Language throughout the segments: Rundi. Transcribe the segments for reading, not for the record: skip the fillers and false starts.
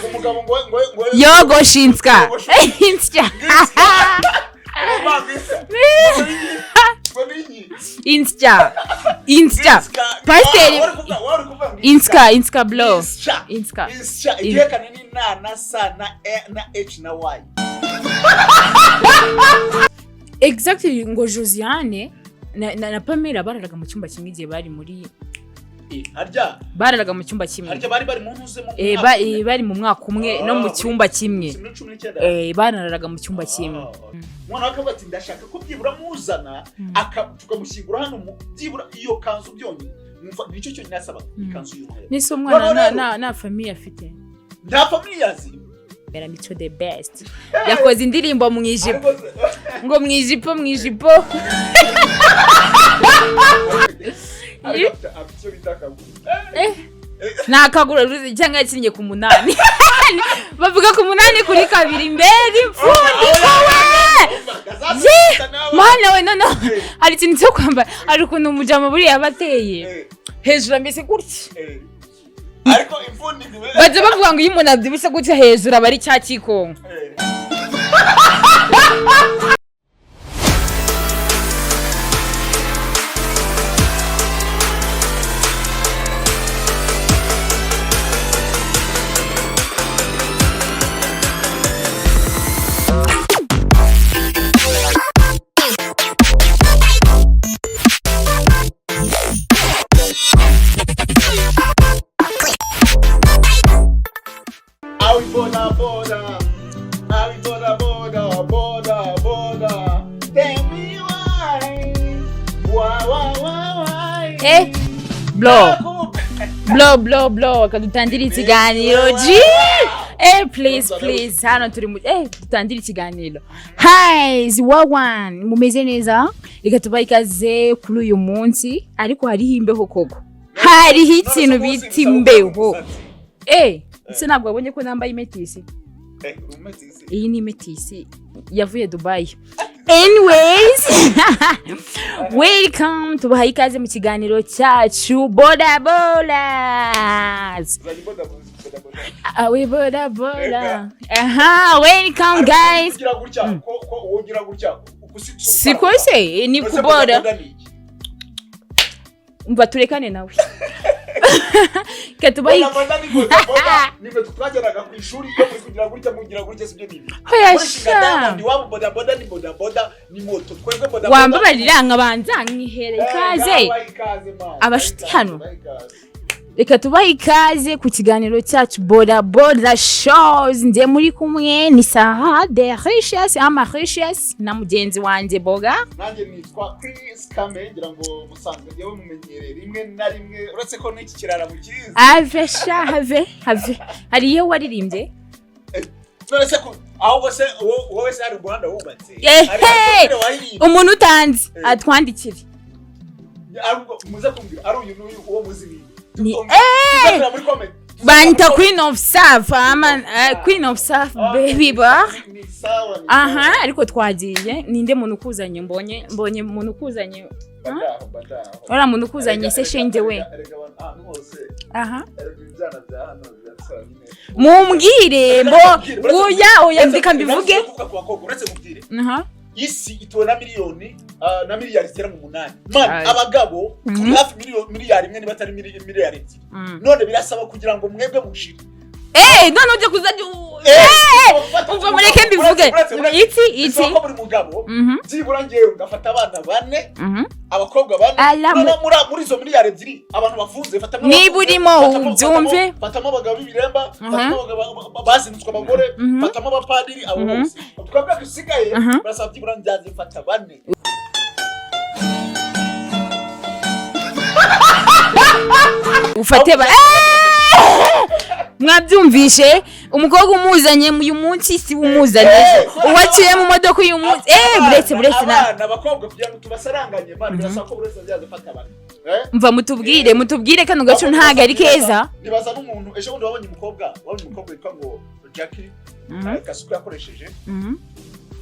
Umugabo ngo Yogosha insya. Insya. Ngo ni iki? Insya. Insya. Pasiteri. Insya. Insya, insya blow. Insya. Insya. Insya. Igihekane ni na na sa na e na h na y. Exactly, ngo Josiane na Pamela bararaga mu cyumba kimwe igihe bari muri Harya bararaga mu cyumba kimwe. Harya bari mu ntuze mu Eh, mwaka umwe? bari mu mwaka umwe no mu Ah, cyumba kimwe. Muri 19. Bararaga mu cyumba kimwe. Umwana we akavuga ati ndashaka ko byibura muzana tukamushyingura hano byibura iyo kanzu byonyine. Mwumva, nicyo cyonyine yasabaga, ikanzu y'umweru. Nese umwana Noneho nta rero- nta famille afite. Nta famille azi. Bera Mico the best. Yakoze indirimbo mu ijipo. Ariko se- Ngo mu ijipo, mu ijipo. Ariko afite icyo bita akaguru. Ni akaguru ruzi cyangwa yakinnye ku munani. Bavuga ku munani kuri kabiri mbere impfundiko we. Ye! Mana we, no. Hari ikintu cyo kwambara, hari ukuntu umujama buriya aba ateye. Hejuru ameze gutya. Ariko impfundiko Bajya bavuga ngo iyo umuntu abyibushye gutya hejuru aba ari cya kikongo. Awi boda boda, awi boda boda, boda boda. Tell me why, why, why, why, why. Bro. Bro, bro, bro, reka dutangire ikiganiro. G! Please, please, hano turi mu dutangire ikiganiro. Hi, Ziwawan, mumeze neza? Reka tubahe ikaze kuri uyu munsi, ariko hariho imbeho koko. Hariho ikintu bita imbeho. Ese ntabwo wabonye ko nambaye imetisi? Iyi ni imetisi yavuye Dubai. Anyways, welcome, tubahaye ikaze mu kiganiro cyacu Boda Bolas. Awe boda boda. Aha, welcome guys. Ugira gutya, ko wogira gutya, Siko se ni kuboda. Umva turekane nawe. Katubaye. Boda boda ni boda boda. Nimwe twageraga ku ishuri iyo muri kugira gutya mugira gutya sibyo nibi. Hoya Muri Shinga sha. Diamond iwabo boda boda ni boda boda ni moto. Twebwe boda boda. Wambabarira nkabanza nkihera ikaze. Ikaze man. Abashuti Ikaze, hano. ikaze. Reka tubahe ikaze ku kiganiro cyacu Boda Boda Shows. Njye muri kumwe ni Sarah de Richesse, ama Richesse na mugenzi wanjye Boga. Nanjye nitwa Chris Kame, ngira ngo musanzwe njyewe mumenyereye rimwe na rimwe uretse ko n'iki kirara mukizi. Ave sha, have have. Hari iyo waririmbye? None se ko ahubwo se wowe se hari umuhanda wubatse. Ehe! Hari akapira waririmbye. Umuntu utanzi atwandikire. Ahubwo muze kumbwira ari uyu n'uyu uwo muzi ni. Ni Tuzabwira muri comment. Banyita Queen of Surf, ama Queen of Surf baby bar. Ni sawa ni. Aha, ariko twagiye. Ninde muntu ukuzanye mbonye muntu ukuzanye? Badaho badaho. Uriya muntu ukuzanye se shenge we. Erega abantu ahantu hose. Aha. Erega ibyana bya hano birasaba nyine. Mumbwire mbo oya oya ndika mbivuge. Uretse kuvuga ku bakobwa, uretse mubwire. Aha. Isi ituwe na miliyoni na miliyari zigera mu munani. Man, Aye. abagabo turi hafi miliyari imwe niba atari miliyari ebyiri. None birasaba kugira ngo mwebwe mushire. None ujye kuzajya umva mureke mbivuge. Iki iki. Bisaba ko buri mugabo byibura ngewe ngafata abana bane, abakobwa bane. Ala, Noneho muri izo miliyari ebyiri abantu bafunze fatamo Niba urimo ubyumve. Fatamo abagabo b'ibiremba, fatamo abagabo bazinutswe abagore, fatamo abapadiri, abo bose. Twebwe dusigaye barasaba byibura njyanze mfata bane. Ufate ba mwabyumvishe umukobwa umuzanye uyu munsi si we umuzanye ejo uwaciye mu modoka uyu munsi buretse buretse na Abana abakobwa kugira ngo tubasaranganye man, birasaba ko buri wese azajya afata bane. Mva mutubwire mutubwire kano gace ntago ari keza. Nibaza n'umuntu ejo bundi wabonye umukobwa witwa ngo Jackie Kasuku yakoresheje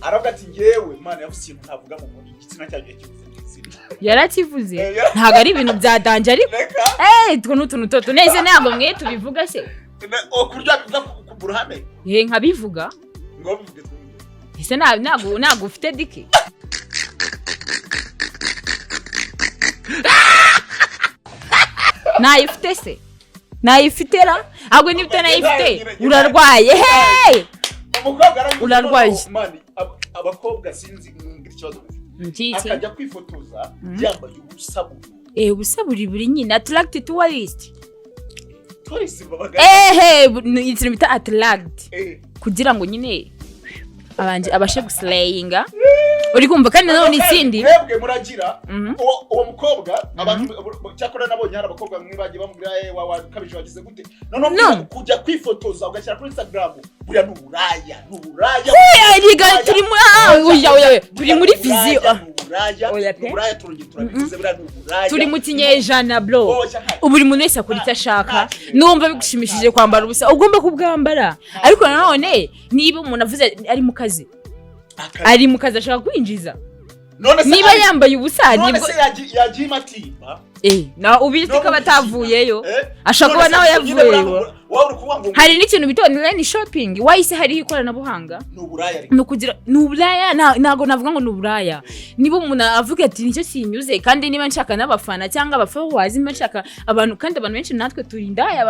aravuga ati ngewe Imana yavuze ikintu ntavuga mu muntu igitsina cyanjye kivuze neza. Igitsina. Yarakivuze. Eh, Ntabwo ari ibintu bya danger, ariko Reka. Two ni utuntu toto neza, ntabwo mwe tubivuga se? O, kurya bivuga ku ruhame. Eh, nkabivuga. Ngo bivuge twumve. Ese ntabwo ufite dick? Ntayifite se? Ntayifite ra? Ahubwo niba utanayifite urarwaye, hey! Umukobwa arabivuze. Urarwaye. Noneho, man, abakobwa sinzi ngira ikibazo bafite. Iki? Akajya kwifotoza yambaye ubusa buri. Eh, ubusa buri nyine attract tourist. Tourist babaga. Ehe, ni ikintu bita attract kugira ngo nyine abanje abashe guslayinga, uri kumva? Kandi nanone ikindi Mwebwe muragira uwo mukobwa, abantu cyakora nabonye hari abakobwa bamwe bagiye bamubwira: "Eh, wa kabije wagize gute?" Noneho No. kujya kwifotoza ugashyira kuri Instagram, buriya ni uburaya, ni uburaya. Oya, riga turi muri, oya, oya, oya, turi muri vision. Ni uburaya. Oya Ni pe. uburaya, turongera turabivuze, buriya ni uburaya. Turi mu kinyejana, bro. Oya, Ubu buri muntu wese akora icyo ashaka. Numva bigushimishije kwambara ubusa, ugomba kubwambara. Ariko nanone niba umuntu avuze ari mu kazi, ari mu kazi, ashaka kwinjiza, None se niba yambaye ubusa, none nibwo se yagiye matimba? Eh, na ubizi ko aba atavuyeyo, ashobora kuba None se nawe nyine yavuyeyo. Wowe uri kuvuga ngo Hari n'ikintu bita online shopping, wahise hariho ikoranabuhanga. Ni uburaya ariko. Ni ukugira ni uburaya, ntabwo navuga ngo ni uburaya. Niba umuntu avuga ati: "Nicyo kinyuze, kandi niba nshaka n'abafana cyangwa abafollowers, niba nshaka abantu," kandi abantu benshi natwe turi indaya.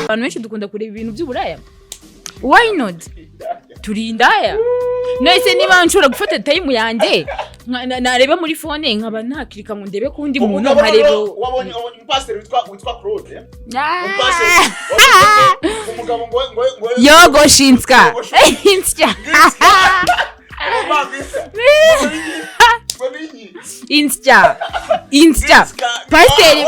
Abantu benshi dukunda kureba ibintu by'uburaya, why not? Turi indaya. None niba nshobora gufata time yanjye nareba muri phone, nkaba nakirika ngo ndebe ku wundi muntu, Umugabo nkareba. Rero, wabonye umupasiteri witwa Claude? Ah! Umupasiteri, wabonye umugabo ngo Yogosha insya. Yogosha. Insya. Ngo ni Insya, insya, Pasiteri.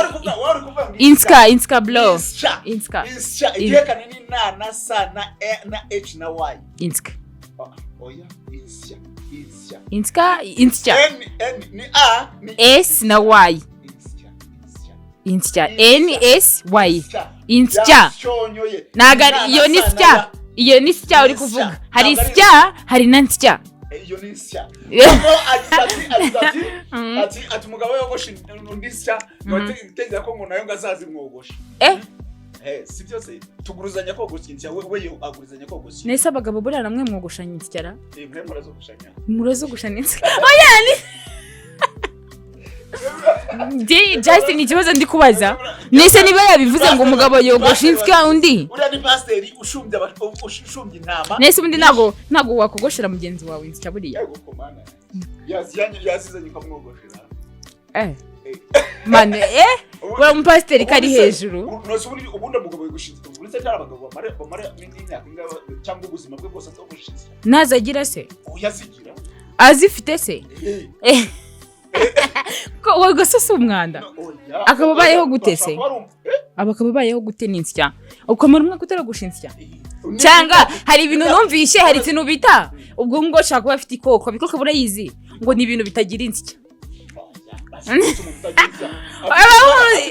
Insya, insya, bro. Insya. Insya. Insya igihekane ni na na sa na e na h na y. Insya. Ah, oya, insya, insya. Insya, insya. N n ni a ni S na Y. Insya, insya. Insya, N S Y. Insya. Insya. Yashonyoye. Ntabwo Na, ari na, iyo ni sa, na, sya. ya. Iyo ni sya uri Ni sya. kuvuga. Hari Ntabwo ari- sya, hari na nsya. Iyo ni insya. Noneho agize ati agize ati umugabo yogosha undi nsya, ngo atekereza ko ngo nayo ngo azazimwogosha. Eh. Eh, si byose tuguruzanya kogosha insya, we yo agurizanya kogosha. Nese abagabo buriya namwe mwogoshanya insya ra? Eh, mwe murazogoshanya. Murazogoshanya insya? Oya, ni Jay, Justin, ikibazo ndi kubaza, nese niba yabivuze ngo umugabo yogosha insya undi, Uriya ni pasiteri ushumbye intama. Nese ubundi ntabwo wakogoshera mugenzi wawe insya buriya? Yego komana, yazizanye ukamwogoshera. Eh, man, eh, uriya mupasiteri kari hejuru. Nose ubundi umugabo yogosha insya, uretse cyari abagabo bamara n'imyaka ingahe cyangwa ubuzima bwe bwose atogosha insya? Ntazagira se? Uyazigira. Azifite se? Eh. Eh. Ko wowe se si umwanda? Oya. Akaba abayeho gute se? Ashobora kuba ari Aba akaba abayeho gute n'insya, ukamara umwaka utaragusha insya? Eh, Cyangwa hari ibintu numvishe, hari ikintu bita ubwo ngo ashobora kuba afite ikoko, ibikoko burayizi, ngo ni ibintu bitagira insya. Oya, basi umuntu utagira insya. Aba-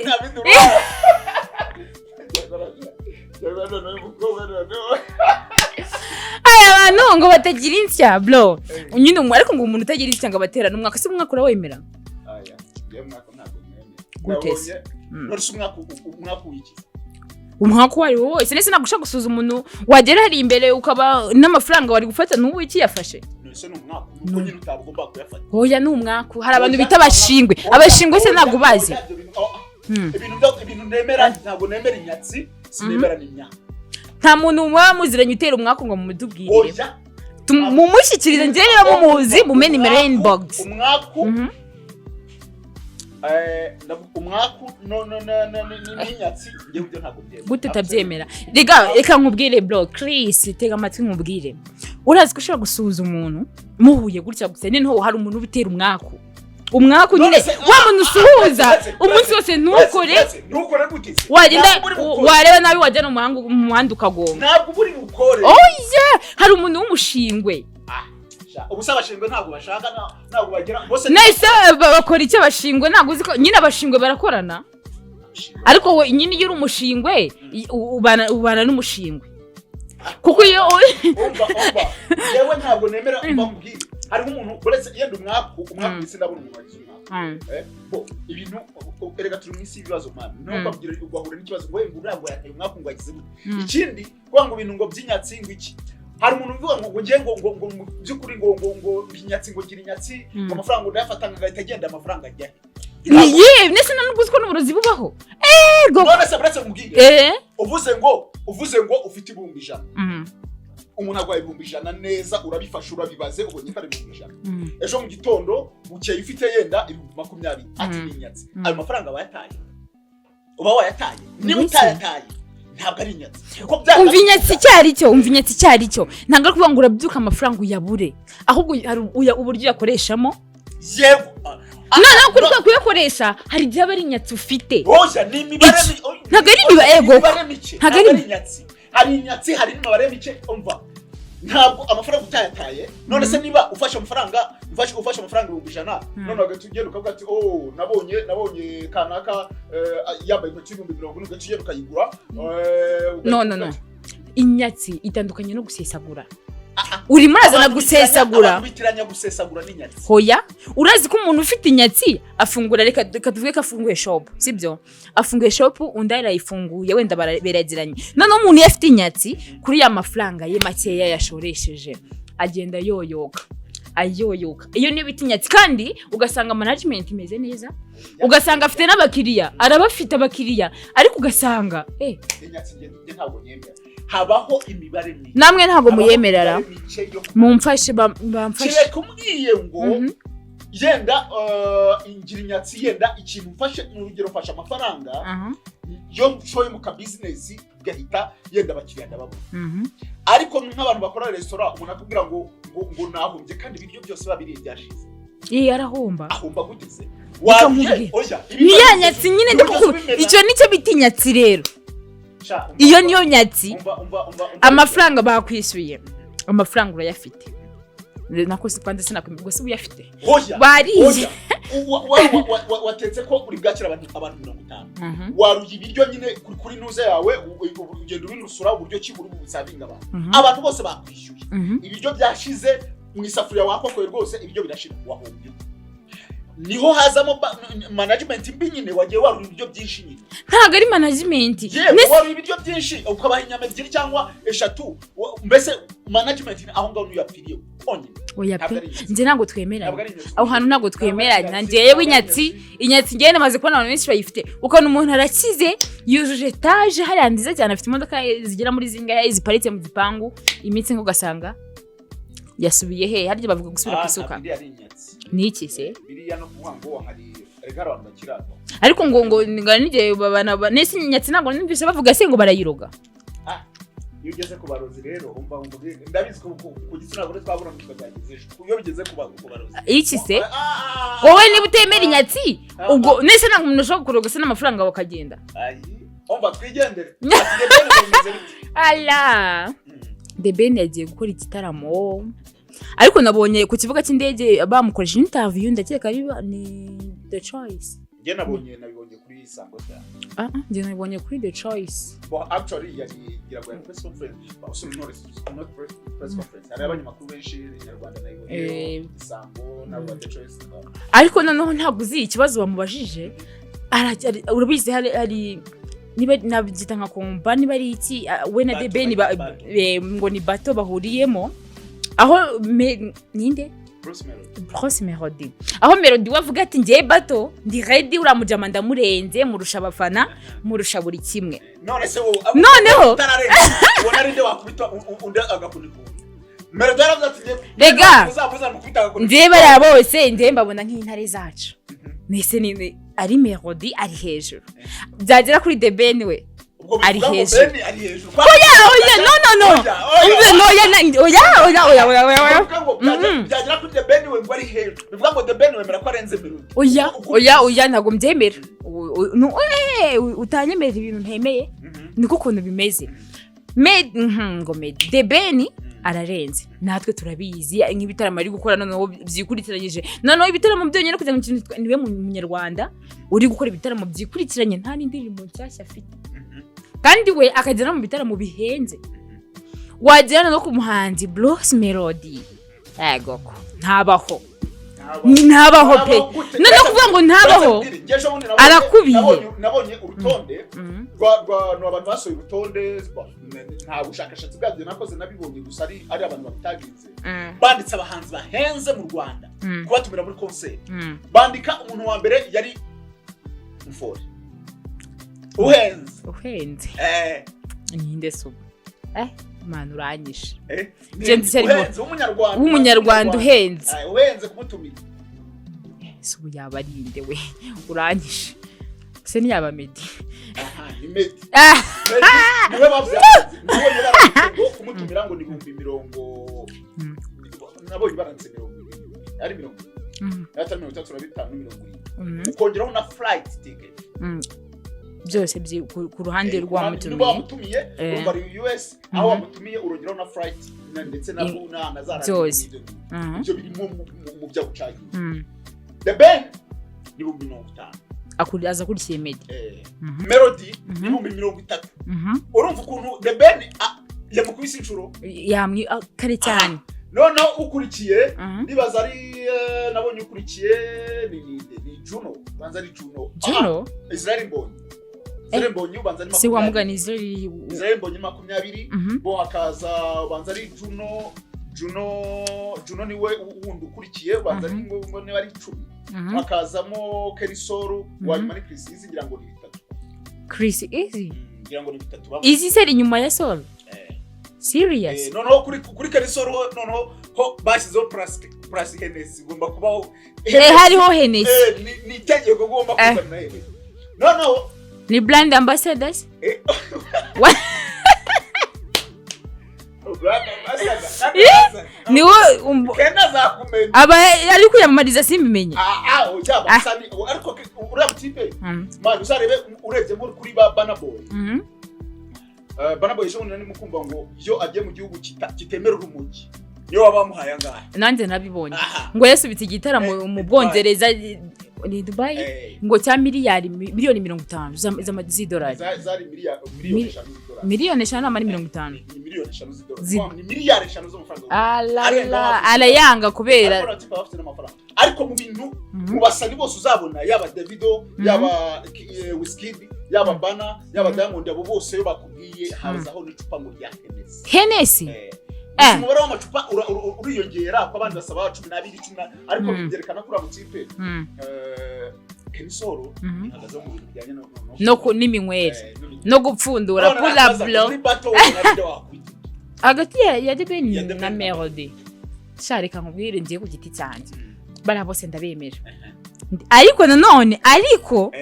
Nta bindi urwaye. Noneho. Aya bantu ngo batagira insya, bro, nyine ariko ngo umuntu utagira insya ngo abaterane umwaka se, umwaka urawemera? Aya, njyewe umwaka ntabwo mwemera. Gute se? Nabonye- None se umwaka w'iki? Umwaka uwo ari wo wose. Nese ntabwo ushobora gusuza umuntu wagera hari imbere, ukaba n'amafaranga wari gufata n'ubu ikiyafashe? None se ni umwaka nuko nyine utagomba kuyafata? Oya, ni umwaka. Hari abantu Oya, bita abashingwe. oya, Abashingwe se oya, ntabwo ubazi? Oya, ibyo bintu, oh, ibintu nemera, ntabwo nemera inyatsi, sinemera n'imyaka. Nta muntu muba muziranye utera umwaka ngo mumutubwire? Oya. Mumushyikirize njye niba mumuzi, mume nimero ya inbox. Umwaku, umwaku no no no no n'inyatsi, njyewe ibyo ntabwo byemera. Gute utabyemera? Rega reka nkubwire, bro. Chris, tega amatwi nkubwire. Urazi ko ushobora gusuhuza umuntu muhuye gutya gusa, noneho hari umuntu uba utera umwaku, umwaku nyine, None se- wa muntu usuhuza umunsi wose ntukore. Ntukore gute se? Wagenda Ntabwo uri bukore. wareba nabi wajya no mu muhanda ukagonga. Ntabwo uri bukore. Oya, hari umuntu w'umushingwe. Sha, ubusa abashingwe ntabwo bashaka, ntabwo bagira bose. Nese bakora icyo abashingwe? Ntabwo uzi ko nyine abashingwe barakorana? Ariko we nyine iyo uri umushingwe, ubana n'umushingwe. Kuko iyo Umva, umva, yewe, ntabwo nemera. Umva nkubwire, hariho umuntu uretse yenda umwaku isi, ndabona umuntu wagize umwaku. Bo ibintu, erega turi mu isi y'ibibazo, man. Niyo mbabwira, ugahura n'ikibazo ngo ngo uriya ngo yateye umwaku, ngo yagize gute. Ikindi, kuvuga ngo ibintu ngo by'inyatsi, ngo iki, hari umuntu uvuga ngo ngiye ngo mu by'ukuri ngo inyatsi, ngo gira inyatsi, ngo amafaranga ngo ndayafata, ngo agahita agenda, amafaranga ajya he? Ni ye ndetse na nubwo uzi ko n'uburozi bubaho, ego. None se buretse nkubwire, uvuze ngo ufite 100,000, umuntu arwaye 100,000 neza, urabifashe, urabibaze, ubonye ko ari 100,000. Ejo mu gitondo bukeye ufite yenda 20,000, ati ni inyatsi. Ayo mafaranga wayataye, uba wayataye. Niba Mbese? utayataye, ntabwo ari inyatsi, kuko byanga. Umva inyatsi icyo ari cyo, umva inyatsi icyo ari cyo. Ntabwo ari ukuvuga ngo urabyuka amafaranga uyabure, ahubwo hari uburyo uyakoreshamo. Yego. Noneho kuri kwa kuyakoresha, hari igihe aba ari inyatsi ufite. Oya, ni imibare. Iki? Ntabwo ari imibare, Oya, ego. imibare mike. Ntabwo Ntabwo ari ari inyatsi. Hari inyatsi, hari n'imibare mike. Umva, ntabwo amafaranga utayataye. None se niba ufashe amafaranga, ufashe amafaranga 100,000, none ugahita ugenda ukavuga ati: "Oh, nabonye kanaka yambaye inkweto y'40,000," ugahita ugenda ukayigura, ugahita No, no, uvuga no. Inyatsi itandukanye no gusesagura. Urimo urazana Abantu bitiranya- gusesagura. Abantu bitiranya gusesagura n'inyatsi. Hoya, urazi ko umuntu ufite inyatsi afungura, reka tuvuge ko afunguye shop, sibyo? Afunguye shop, undi arayifunguye, wenda beregeranye. Noneho umuntu iyo afite inyatsi, kuri ya mafaranga ye makeya yashoresheje, agenda yoyoka, ayoyoka. Iyo niyo bita inyatsi. Kandi ugasanga management imeze neza, ugasanga afite n'abakiriya, arabafite abakiriya, ariko ugasanga Inyatsi njye ntabwo nyemera. Habaho imibare mike. Namwe ntabwo Habaho muyemerera. imibare mike yo Mumfashe, bamfashe. Kereka umbwiye ngo yenda ngira inyatsi, yenda ikintu mfashe, ni urugero, mfashe amafaranga yo nshoye mu kabizinesi, gahita yenda abakiriya ndababona. Ariko nk'abantu bakora resitora, umuntu akubwira ngo nahombye, kandi ibiryo byose babiriye byashize. Iya, arahomba. Ahomba gute se? Reka Waruye nkubwire. Oya. Ni ya nyatsi nyine. Ibiryo Ndikukubwira, icyo nicyo bita inyatsi rero. Sha, umva, Iyo niyo nyatsi. Umva, umva, umva, umva. Amafaranga bakwishyuye, amafaranga urayafite, nako si kwanza sinakwemera, ubwo se uyafite? Oya. Bariye. Oya. Watetse ko uri bwakira abantu 50, waruye ibiryo nyine kuri nuze yawe, ugenda ubinusura uburyo ki uri busavinga abantu. Abantu bose bakwishyuye, ibiryo byashize mu isafuriya, wakokoye rwose, ibiryo birashira, wahombye. Niho hazamo management mbi nyine, wagiye warura ibiryo byinshi nyine. Ntabwo ari management. Yewe. Waruye ibiryo byinshi, ukabaha inyama ebyiri cyangwa eshatu, mbese management aho ngaho niyo yapfiriye konyine. Oya Ntabwo pe. ari inyatsi. Njye ntabwo twemeranya. Ntabwo ari inyatsi. Aho hantu ntabwo Ntabwo ari twemeranya. inyatsi. Njyewe Ntabwo ari inyatsi, inyatsi. inyatsi njyewe namaze kubona abantu benshi bayifite. Ukabona umuntu arakize, yujuje etaje hariya nziza cyane, afite imodoka zigera muri zingahe ziparitse mu gipangu, iminsi ngo ugasanga yasubiye he? Harya bavuga gusubira ku Ah, isuka. ntabwo iriya ari inyatsi. Ni iki se? Biriya no kuvuga ngo hari, erega hari abantu bakirata. Ariko ngo n'igihe babana nese inyatsi, ntabwo numvise bavuga se ngo barayiroga? Ah, iyo ugeze ku barozi rero, umva, ndabizi ko ku gitsina gore twabura tukabyageza ejo iyo bigeze ku barozi. Iki se? Ah, ah, ah, Wowe niba utemera inyatsi, Ah, ubwo nese ntabwo umuntu ashobora kuroga se n'amafaranga bakagenda? Ayi, umva, twigendere. Ati, The Ben bimeze bite? Ala. The Ben yagiye gukora igitaramo, ariko nabonye ku kibuga cy'indege bamukoresha interview, ndakeka ari ni The Choice. Njye nabibonye kuri Isango Star. Ah ah, njye nabibonye kuri The Choice. Well, actually yari, ngira ngo yari press conference. But also not press conference, hari abanyamakuru benshi, Inyarwanda nayibonye, Isango na The Choice. Ariko noneho ntabwo uzi ikibazo bamubajije. Urabizi, hari niba nabyita nka komba, niba ari iki, we na Bato, The Ben bayita bato. Ngo ni bato bahuriyemo aho ninde? Bruce Melody. Bruce Melody, aho Melody we avuga ati: "Ngiye bato, ndi ready, uriya mujama ndamurenze, murusha abafana, murusha buri kimwe." None se wowe Noneho- utararenga, ubona ari nde wakubita undi agakunika undi? Melody yaravuze ati: "Ngiye- Rega! uzamuza mukubita agakunika." Njyewe bariya bose njyewe mbabona nk'intare zacu. Nese ni ari Melody ari hejuru, byagera kuri The Ben we Ubwo ari bivuga ngo hejuru. Ben ari hejuru. Oya, oya, no, no, no. Oya, oya. Umve, no, oya, oya, oya, oya, oya, oya, oya. Bivuga ngo byagera kuri The Ben we ngo ari hejuru, bivuga ngo The Ben wemera ko arenze Melody? Oya, oya, oya, ntabwo mbyemera. No, utanyemerera ibintu ntemeye. Niko ukuntu bimeze. Ngo Meddy, The Ben ararenze, natwe turabizi, nk'ibitaramo ari gukora noneho byikurikiranyije, noneho ibitaramo byonyine kugira ngo ikintu niwe munyarwanda uri gukora ibitaramo byikurikiranye, nta n'indirimbo nshyashya afite, kandi we akagera no mu bitaramo bihenze. Wagera no ku muhanzi Bruce Melody, yego ko ntabaho. Ni ntabaho pe. No kuvuga ngo ntabaho, arakubiye. Nabonye urutonde rwa ni abantu basohoye urutonde, nta bushakashatsi bwabyo nakoze, nabibonye gusa ari abantu babitaginze, banditse abahanzi bahenze mu Rwanda kubatumira muri concert. Bandika umuntu wa mbere yari Mfore uhenze. Uhenze? Eh. Ninde se ubu? Man, uranyishe. Ni Nzi harimo- uhenze w'umunyarwanda. W'umunyarwanda uhenze? Uhenze kumutumira. Se ubu yaba ari inde we? Uranyishe, se ntiyaba Meddy? Aha, ni Meddy. Ah! Meddy niwe bavuze abahanzi, nabonye baranditse ngo kumutumira ngo ni 40,000. Nabonye baranditse 70, ari 70, atari 35, 70, ukongeraho na flight ticket. Byose ku ruhande Niba rw'amutumiye. wamutumiye, urumva ari US aho wamutumiye, urongeraho na flight ndetse na na za Byose. ibyo ibyo birimo mu byo agucaginga. The Ben ni 50,000. Aza akurikiye Meddy. Melody ni 30,000. Urumva ukuntu The Ben yamukubise inshuro. Yamwi kare cyane. Noneho ukurikiye, ndibaza ari nabonye ukurikiye ni Juno, ubanza ari Juno. Juno? Ah, Israel Mbonyi, Israel Mbonyi ubanza ari Se wa 20. mugani Israel. Israel Mbonyi 20. Bo hakaza ubanza ari Juno, Juno niwe wundi ukurikiye, ubanza ari ngo niba ari 10. Hakazamo Kenny Sol, wa nyuma ni Chris Easy, ngira ngo ni bitatu. Chris Easy? Ngira ngo ni bitatu. Easy se ari inyuma ya Sol? Serious? Noneho kuri Kenny Sol ho, noneho ho bashyizeho plus Hennessy, igomba kubaho. Hariho Hennessy. Ni itegeko ugomba kuzana na Hennessy noneho. Ni brand ambassadors. Brand ambassador, kandi ambassador. Niwe Ken azakumenya. Aba ari kwiyamamariza simbimenye. Ah ah, oya, basa ni ariko uriya mutipe, man, uzarebe urebye nko kuri ba Burna Boy. Burna Boy ejo bundi nari mukumva ngo iyo agiye mu gihugu kitemera urumogi, niyo waba wamuhaye angahe? Nanjye nabibonye. Aha. Ngo yasubitse igitaramo mu Bwongereza, ni Dubai, ngo cya miliyoni 50 z'idolari. Zari miliyoni 5 z'idolari. Miliyoni 5 ama ari 50? Ni miliyoni 5 z'idolari, ni miliyari 5 z'amafaranga. Alala. Arenga. Arayanga kubera Ariko abatipe baba bafite n'amafaranga, ariko mu bintu mu basani bose uzabona, yaba Davido, yaba Wizkid, yaba Burna, yaba Diamond, abo bose iyo bakubwiye hazaho n'icupa ngo rya Hennessy. Hennessy. Gusa umubare w'amacupa uriyongera ko abandi basaba 12, cumi na, ariko byerekana ko uriya mutipe Kenny Sol ihagaze mu bintu bijyanye No n'iminywere. N'ibintu. No gupfundura. None Pula nakubaza, blo. muri battle ubona ari wakwita? Hagati ya The Ben Ya The na Ben na Melody, sha, reka nkubwire, ngiye ku giti cyanjye, bariya bose ndabemera, ariko nanone ariko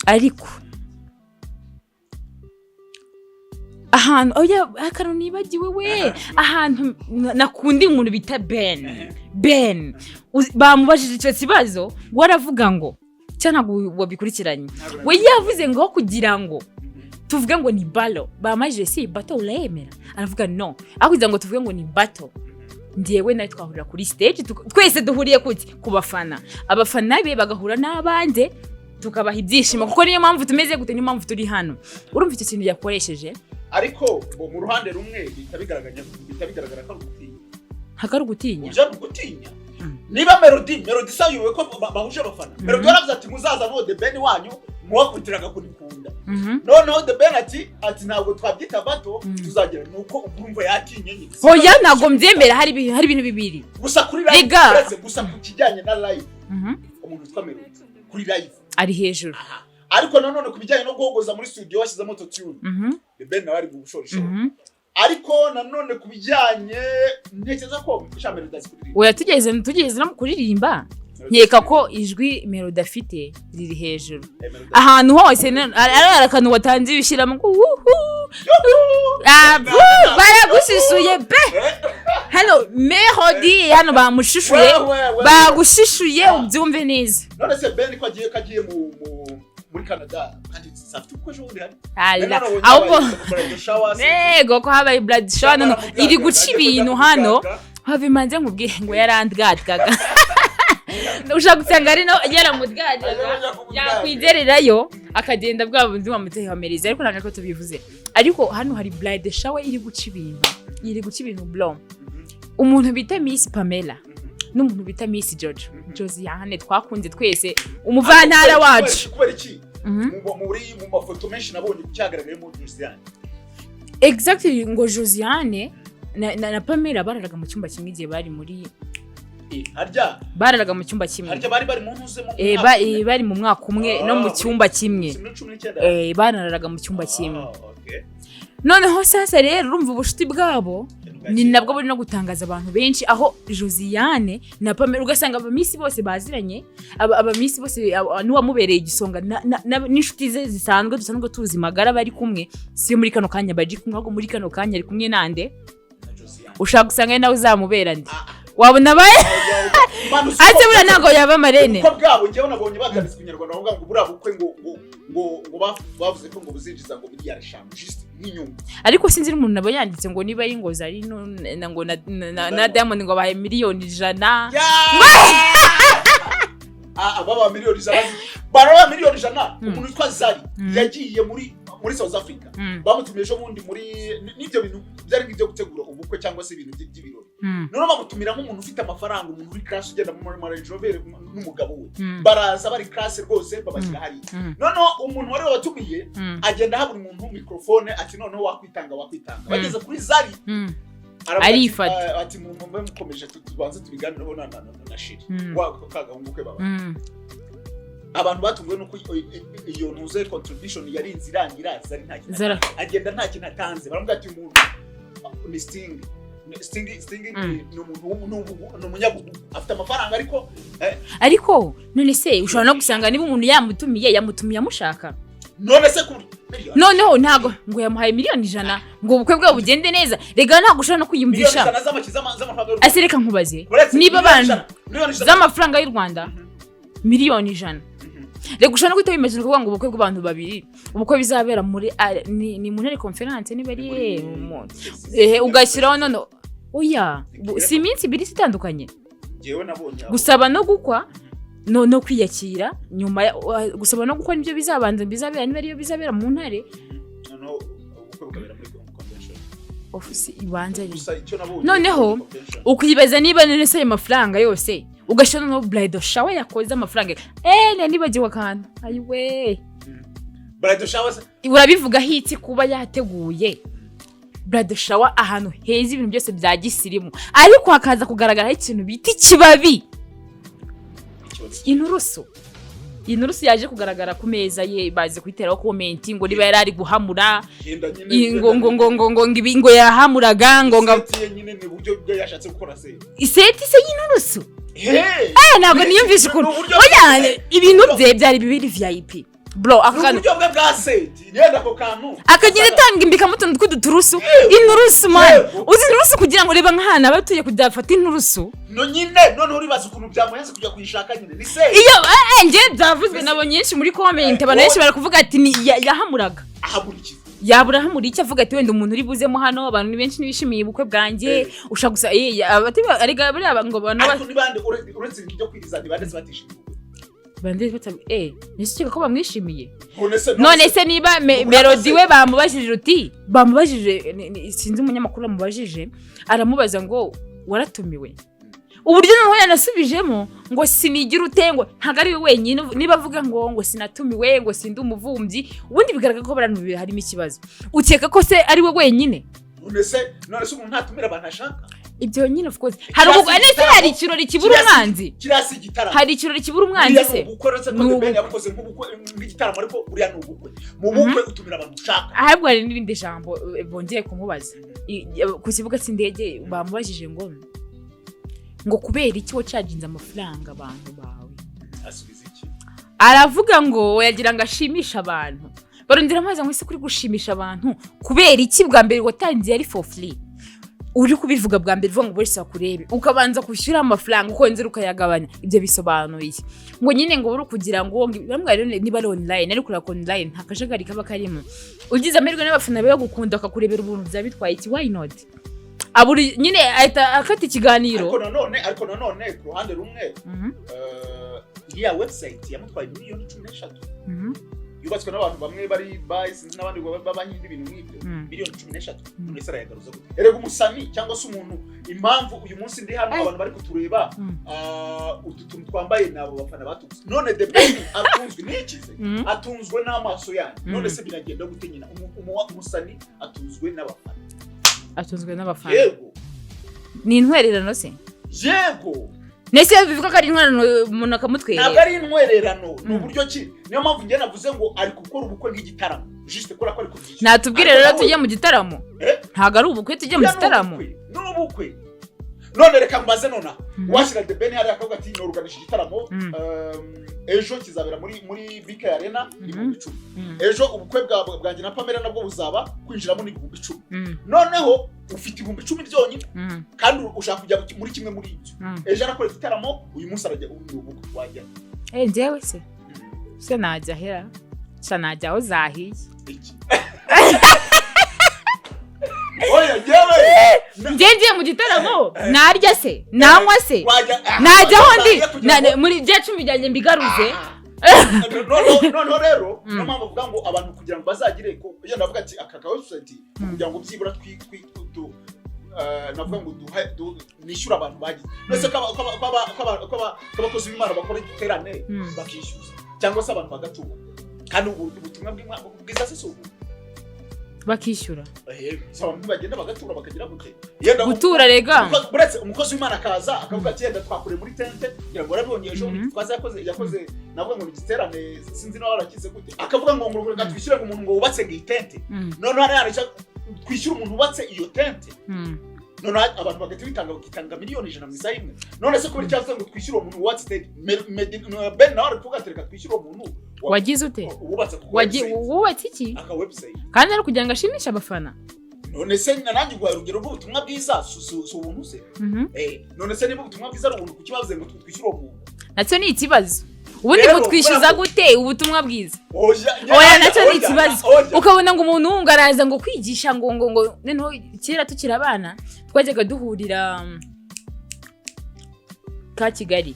ariko ahantu, oya, akantu nibagiwe we, ahantu nakunda umuntu bita Ben. Ben bamubajije icyo kibazo, we aravuga ngo, cyangwa ntabwo wabikurikiranye? Ntabwo. We yavuze ngo kugira ngo tuvuge ngo ni battle, bamajije si battle urayemera, aravuga no, aho kugira ngo tuvuge ngo ni battle, njyewe nawe twahurira kuri stage, twese duhuriye kuki? Ku bafana, abafana be bagahura n'abanjye, tukabaha ibyishimo, kuko niyo mpamvu tumeze gute, niyo mpamvu turi hano. Urumva icyo kintu yakoresheje? Ariko ngo mu ruhande rumwe bihita bigaragara ko ari ugutinya. Ntabwo ari ugutinya. Ibyo ni ugutinya. Niba Melody isayobewe ko bahuje abafana, Melody yaravuze ati muzaza no The Ben wanyu muwakubitiraga kunikunda. Noneho The Ben ati ntabwo twabyita battle, tuzagira nuko urumva yatinye nyine. Hoya, ntabwo mbyemera. Hari ibintu bibiri. Gusa kuri live, Rega. uretse gusa ku kijyanye na live, umuntu witwa Melody kuri live ari hejuru. Ariko nanone ku bijyanye no guhogoza muri studio washyizemo autotune, The Ben nawe ari mu bushorishori. Ariko nanone ku bijyanye, ntekereza ko sha Melody azi kuririmba. Oya, tugeze no mu kuririmba, nkeka ko ijwi Melody afite riri hejuru. Melody Ahantu hose ari akantu watanze ibishyiramo ngo wuhu. Ah, baragushishuye pe. Hano Melody, hano bamushishuye. We. Bagushishuye, ubyumve neza. None se Ben ko agiye muri Canada kandi safite uko ejo bundi hari Ala, ahubwo nego ko habaye bridal shower none iri guca ibintu hano, have manze nkubwire ngo yarandgadgaga, ushaka gusanga ari no yaramudgadgaga, yakwigererayo akagenda bwa bundi wamutehamiriza, ariko ntabwo ariko tubivuze. Ariko hano hari bridal shower iri guca ibintu. Iri guca ibintu, bro. Umuntu bita Miss Pamela n'umuntu bita Miss Jojo, Josiane twakunze twese, umuvantara wacu. Kubera iki? Muri mu mafoto menshi nabonye cyagaragayemo Josiane. Exactly, ngo Josiane na Pamela bararaga mu cyumba kimwe igihe bari muri Harya bararaga mu cyumba kimwe. Harya bari mu ntuze mu Eh, mwaka umwe? Bari mu mwaka umwe no mu Ah, cyumba kimwe. Si muri 19? Bararaga mu cyumba kimwe. Ah, okay. Noneho sasa rero urumva ubucuti bwabo ni nabwo buri no gutangaza abantu benshi, aho Josiane na Pamela ugasanga abamisi bose baziranye, abamisi bose, n'uwamubereye igisonga n'inshuti ze zisanzwe dusanzwe tuzi magara bari kumwe. Si muri kano kanya bari kumwe, ahubwo muri kano kanya ari kumwe nande? Na Josiane. Ushaka gusanga ari nawe uzamubera ndi. Ah, wabona abaye Manu, ase buriya ntabwo yaba marraine. Ubukwe bwabo njyewe nabonye bagarutse ku Nyarwanda bavuga ngo buriya bukwe ngo bavuze ko ngo buzinjiza ngo miliyari 5 just nk'inyungu. Ariko sinzi n'umuntu nabo yanditse ngo niba ari ngo Zari ngo na Diamond ngo bahaye miliyoni 100. Ah, baba miliyoni 100, baraba miliyoni 100. Umuntu witwa Zari yagiye muri South Africa. Bamutumiye ejo bundi muri n'ibyo bintu byari nk'ibyo gutegura ubukwe cyangwa se ibintu by'ibirori. Noneho bamutumira nk'umuntu ufite amafaranga, umuntu uri class ugenda muri Range Rover n'umugabo we. Baraza bari class rwose, babashyira hariya. Noneho umuntu wari wabatumiye agenda aha buri muntu microphone, ati: "Noneho wakwitanga, wakwitanga." Bageze kuri Zari, aravuga ati, Arifata. "Ah," ati: "Mube mukomeje, tubanze tubiganireho na chéri wa ka gahungu ke baba." Abantu batunguwe nuko iyo ntuze contribution yarinze irangira Zari nta kintu agenda nta kintu atanze. Baramubwira ati: "Umuntu ni Sting, Sting, Sting ni umuntu ni umunyabugugu, afite amafaranga," ariko Ariko none se ushobora no gusanga niba umuntu yamutumiye, yamutumiye amushaka. None se kuri miliyoni Noneho ntago ngo yamuhaye miliyoni 100 ngo ubukwe bwabo bugende neza. Rega ntabwo ushobora no miliyoni kwiyumvisha. ijana z'amafaranga y'u Rwanda. Ase reka nkubaze, Uretse niba miliyoni abantu ijana, miliyoni 100 z'amafaranga y'u Rwanda, miliyoni 100, reka ushobora no guhita wimeza ukuvuga ngo ubukwe bw'abantu babiri, ubukwe bizabera muri ni mu ntare conference niba ari ugashyiraho none oya, si iminsi 2 itandukanye? Njyewe nabonye Gusaba no gukwa no kwiyakira nyuma gusaba no gukwa nibyo bizabanza, bizabera niba ariyo bizabera mu ntare. Noneho ubukwe bukabera muri convention. Ofisi ibanza ari Gusa icyo nabonye Noneho, muri convention. Ukibaza niba none se ayo mafaranga yose ugashyira noneho bridal shower yakoze amafaranga, nibagiwe akantu, ayiwe. Bridal shower se? Urabivuga iki kuba yateguye bridal shower ahantu heza, ibintu byose bya gisirimu, ariko hakaza kugaragaraho ikintu bita ikibabi? Ikibazo. Inturusu, inturusu yaje kugaragara ku meza ye, bazi kuyiteraho comment ngo niba yari ari guhamura. Genda nyine. Ngo ibi ngo yahamuraga ngo Set ye nyine ni uburyo bwe yashatse gukora set. I set se y'inturusu? Hey! Ntabwo niyumvishe ukuntu Ni uburyo oya, ibintu bye byari bibiri VIP, bro, aka Ni kantu. uburyo bwe bwa set, yenda ako kantu. Akagenda atanga imbikamo utuntu tw'uduturusu, inturusu man. Yego. Uzi inturusu, kugira ngo reba nk'ahantu aba atuye kugira afate inturusu. No nyine noneho uribaza ukuntu byamuhenze kujya kuyishaka nyine, ni set. Iyo njye byavuzwe nabo nyinshi muri comment, abantu benshi bari kuvuga ati ni yahamuraga. Ahamurikiza. Yabura ahamura icyo avuga ati: "Wenda umuntu uri buzemo hano, abantu ni benshi ntibishimiye ubukwe bwanjye." Ushaka gusa arega buriya ngo abantu Ariko ni bande uretse ibintu byo kwiriza, ni bande se batishimiye ubukwe? Bande nese ukeka ko bamwishimiye? None se None se niba Ubwo Melody we se- bamubajije uti bamubajije sinzi umunyamakuru amubajije, aramubaza ngo: "Waratumiwe?" Uburyo noneho yanasubijemo ngo sinigira ute, ngo ntabwo ari we wenyine, niba avuga ngo sinatumiwe, ngo sindi umuvumbyi, ubundi bigaragara ko abantu babiri harimo ikibazo. Ukeka ko se ari we wenyine? None se umuntu ntatumira abantu ashaka? Ibyo nyine, of course, hari ubwo Kiriya si nese hari ikirori kibura Kiriya si- umwanzi? Kiriya si igitaramo. Hari ikirori kibura umwanzi Buriya ni se? ubukwe, uretse ko Ni The Ben ubukwe. yabukoze nk'ubukwe, nk'igitaramo, ariko buriya ni ubukwe. Mu bukwe utumira abantu ushaka. Ahubwo hari n'irindi jambo bongeye kumubaza ku kibuga cy'indege. Bamubajije ngo kubera iki wacaginze amafaranga abantu bawe? Asubiza iki? Aravuga ngo yagira ngo ashimishe abantu. Barongera amazi ngo: "Ese kuri gushimisha abantu, kubera iki bwa mbere watangiye ari for free? Uri kubivuga bwa mbere uvuga ngo buri wese akurebe, ukabanza kwishyura amafaranga, ukongera ukayagabanya, ibyo bisobanuye iki?" Ngo nyine ngo uri kugira ngo bamwe rero niba ari online, ariko urako online nta kajagari kaba karimo, ugize amahirwe n'abafana bawe bagukunda bakakurebera ubuntu, byaba bitwaye iki? Why not? Aburi nyine ahita akata ikiganiro. Ariko nanone ku ruhande rumwe, iriya website yamutwaye miliyoni 13, yubatswe n'abantu bamwe bari bayi, sinzi n'abandi b'Abahinde, ibintu nk'ibyo. Miliyoni 13. None se arayagaruza gute? Erega umusani cyangwa se umuntu, impamvu uyu munsi ndi hano, abantu bari kutureba, utu tuntu twambaye ni abo bafana batunzwe. None The Ben atunzwe n'ikize? Atunzwe n'amaso yanyu. None se biragenda gute nyina? Umusani atunzwe n'abafana. Atunzwe n'abafana. Yego. Ni intwererano se? Yego. Nese bivuga ko ari intwererano umuntu Ntabwo akamutwerera? ari intwererano, ni uburyo ki. Niyo mpamvu njye navuze ngo ari gukora ubukwe nk'igitaramo, juste kubera ko ari kubyishyura. Natubwire Ariko rero, nawe- tujye mu gitaramo. Eh? Ntabwo ari ubukwe, tujye mu Buriya ni gitaramo. ubukwe, ni ubukwe. None reka mbaze nonaha, washyira The Ben hariya akavuga ati: "Noruganisha igitaramo, ejo kizabera muri BK Arena, 10,000." Ejo ubukwe bwanjye na Pamela nabwo buzaba, kwinjiramo ni 10,000. Noneho ufite 10,000 byonyine, kandi ushaka kujya muri kimwe muri ibyo. Ejo arakora igitaramo, uyu munsi arajya ni ubukwe, wajya? Eh, njyewe se najya hera sha? Najya aho zahiye. Iki? Oya, njyewe Njye ngiye mu gitaramo, narya se, nanywa se? Wajya Najya aho ndi kugira ngo- muri bya cumi byanjye mbigaruze. Noneho rero niyo mpamvu bavuga ngo abantu kugira ngo bazagire iyo ndavuga ati aka ka website, kugira ngo byibura twi twi tu- tu navuga ngo duhe nishyure abantu bagize. None ko abakozi b'Imana bakora igiterane bakishyuza, cyangwa se abantu bagatura, kandi ubu ubutumwa bwiza se si ubu? Bakishyura? Si abantu bagenda bagatura, bakagira gute? Yenda Gutura rega. Uretse umukozi w'Imana akaza akavuga ati: "Yenda twakoreye muri tente," ngira ngo warabibonye ejo bundi twaza yakoze navuga ngo ni igiterane, sinzi niba warakize gute, akavuga ngo reka twishyure ngo umuntu ngo wubatse ngo iyi tente. Noneho hariya twishyure umuntu wubatse iyo tente. Noneho abantu bagahita bitanga, bakitanga miliyoni 100 mu isaha imwe. None se kubera icyavuze ngo twishyure uwo muntu wubatse tente, Ben nawe ari kuvuga ati: "Reka twishyure uwo muntu Wagize ute? wubatse ku website." Wubatse iki? Aka website. Kandi ari kugira ngo ashimishe abafana. None se nanjye guhaye urugero rw'ubutumwa bwiza, si ubuntu se? None se niba ubutumwa bwiza ari ubuntu, kuki bavuze ngo twishyure uwo muntu? Nacyo ni ikibazo ubundi. Rero, Mutwishyuza kubera ko- gute ubutumwa bwiza? Oya. Oya, nacyo ni Oya, ikibazo. oya. Ukabona ngo umuntu wumva araza ngo kwigisha ngo noneho kera tukiri abana twajyaga duhurira ka Kigali,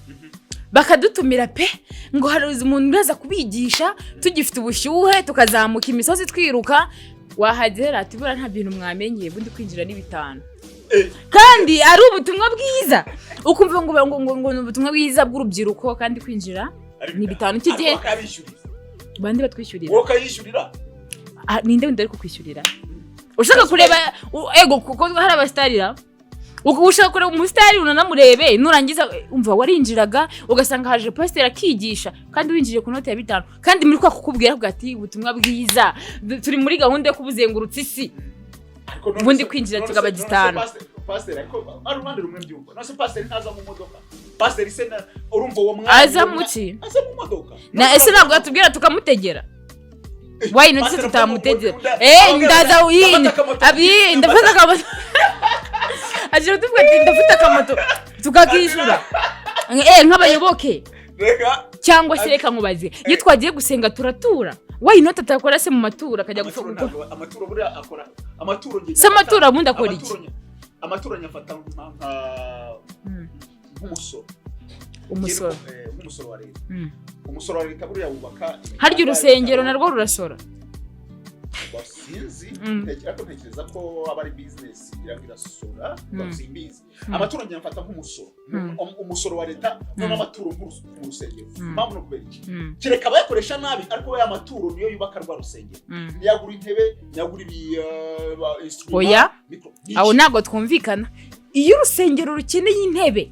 bakadutumira pe, ngo hari umuntu uraza kubigisha, tugifite ubushyuhe tukazamuka imisozi twiruka, wahagera ati: "Buriya nta bintu mwamenye, ubundi kwinjira ni 5." Kandi ari ubutumwa bwiza, ukumva ngo ni ubutumwa bwiza bw'urubyiruko, kandi kwinjira Ari ni 5. Icyo gihe Ariko bakabishyurira. Bande batwishyurira? Wowe ukayishyurira. Ah, ninde wundi ari kukwishyurira? Ushaka kureba ego, kuko hari abasitarira, ushaka kureba umusitari unanamurebe, nurangiza umva warinjiraga ugasanga haje pasiteri akigisha, kandi winjiriye ku note ya 5, kandi muri kwa kukubwira avuga ati: "Ubutumwa bwiza turi muri gahunda yo kubuzengurutsa isi." Ariko none Ubundi kwinjira tukaba none se 5. Pasiteri, ariko ari uruhande rumwe mbyumva. None se pasiteri ntaza mu modoka? Pasiteri se urumva uwo mwanya Aza uwo muki? Aza mu modoka. Na ese ntabwo yatubwira tukamutegera? Why not se Pasiteri tutamutegera? avuga ngo Eh, ndaza ndafata uyini akamoto. abi, ndafata akamoto, agira tuvuga ati: "Ndafata akamoto," tukakishyura nk'abayoboke. Reka. Cyangwa se reka nkubaze, iyo twagiye gusenga turatura, why not atakora se mu maturo akajya Amaturo gufa ntabwo amaturo buriya akora amaturo njye Se amaturo ubundi akora iki? Amaturo nyafata nk'umusoro. Umusoro? Nk'umusoro wa leta. Umusoro wa leta buriya wubaka imihanda, Harya urusengero ibitaro. narwo rurasora? Sinzi, ariko ntekereza ko aba ari business, ngira ngo irasora. Simbizi. Amaturo njye mfata nk'umusoro, umusoro wa leta. Noneho amaturo mu rusengero, impamvu ni ukubera iki? Kereka abayakoresha nabi, ariko ya maturo niyo yubaka rwa rusengero, niyo agura intebe, niyo agura ibi instrument, Oya. micro. Aho ntabwo twumvikana. Iyo urusengero rukeneye intebe,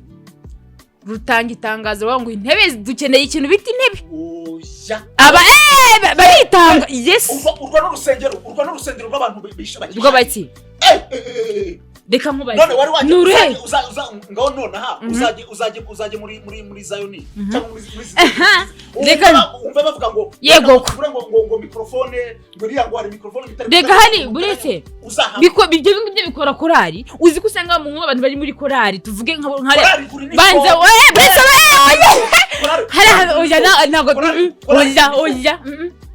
rutanga itangazo bavuga ngo intebe, dukeneye ikintu bita intebe. Oya. Aba baritanga, yes. Urwo ni urusengero, urwo ni urusengero rw'abantu bisha Rw'abaki? Reka nkubaze. None wari wajya Ni uruhe? Ngaho nonaha uzajye muri Zayoni cyangwa muri wumve bavuga ngo Yego. ngo ngo microphone, ngo iriya, ngo hari microphone bitari Reka, hari buretse uzaha ibyo ngibyo bikora korari. Uzi ko usanga mu abantu bari muri korari, tuvuge nka Korari igura banza iniforume. we buretse we, oya. Korari Hari oya, ntabwo Korari oya igura oya,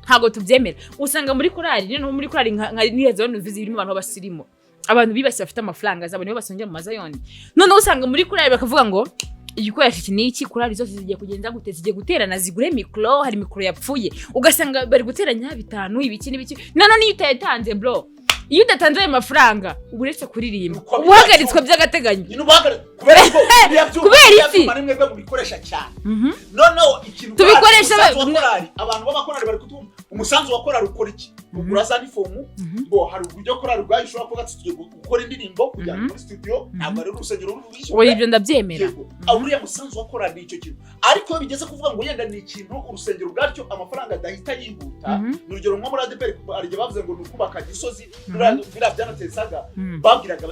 ntabwo tubyemera. Usanga muri korari, noneho muri korari nka niya zone uvuze irimo abantu b'abasirimu, abantu bibasiye bafite amafaranga zabo, nibo basongera mu mazayoni. Noneho usanga muri korari bakavuga ngo igikoresho iki n'iki, korari zose zigiye kugenza gute? Zigiye guterana zigure mikoro, hari mikoro yapfuye, ugasanga bari guteranya 5 ibiki n'ibiki. Nanone iyo utayatanze, bro, Iyo udatanze ayo mafaranga, uba uretse kuririmba, Uko uba uhagaritswe by'agateganyo. Nyine ubahagarare kubera ko biriya byuma, Kubera biriya iki? byuma ni mwebwe mubikoresha cyane. Noneho ikintu Tubikoresha umusanzu wa korali, abantu b'abakorali bari kutumva, umusanzu wa korali ukora iki? Ugura za nifomu. Bo hari uburyo korali ubwayo ishobora kuvuga ati tugiye gukora indirimbo kujyana muri studio, ntabwo ari urusengero ruri bubishyure. Oya, ibyo ndabyemera. Yego, aho uriya musanzu wa korali ni icyo kintu, ariko iyo bigeze kuvuga ngo yenda ni ikintu urusengero ubwaryo amafaranga adahita yihuta. Ni urugero nko muri ADEPR, hari igihe bavuze ngo ni ukubaka Gisozi, biriya byanatesaga. Babwiraga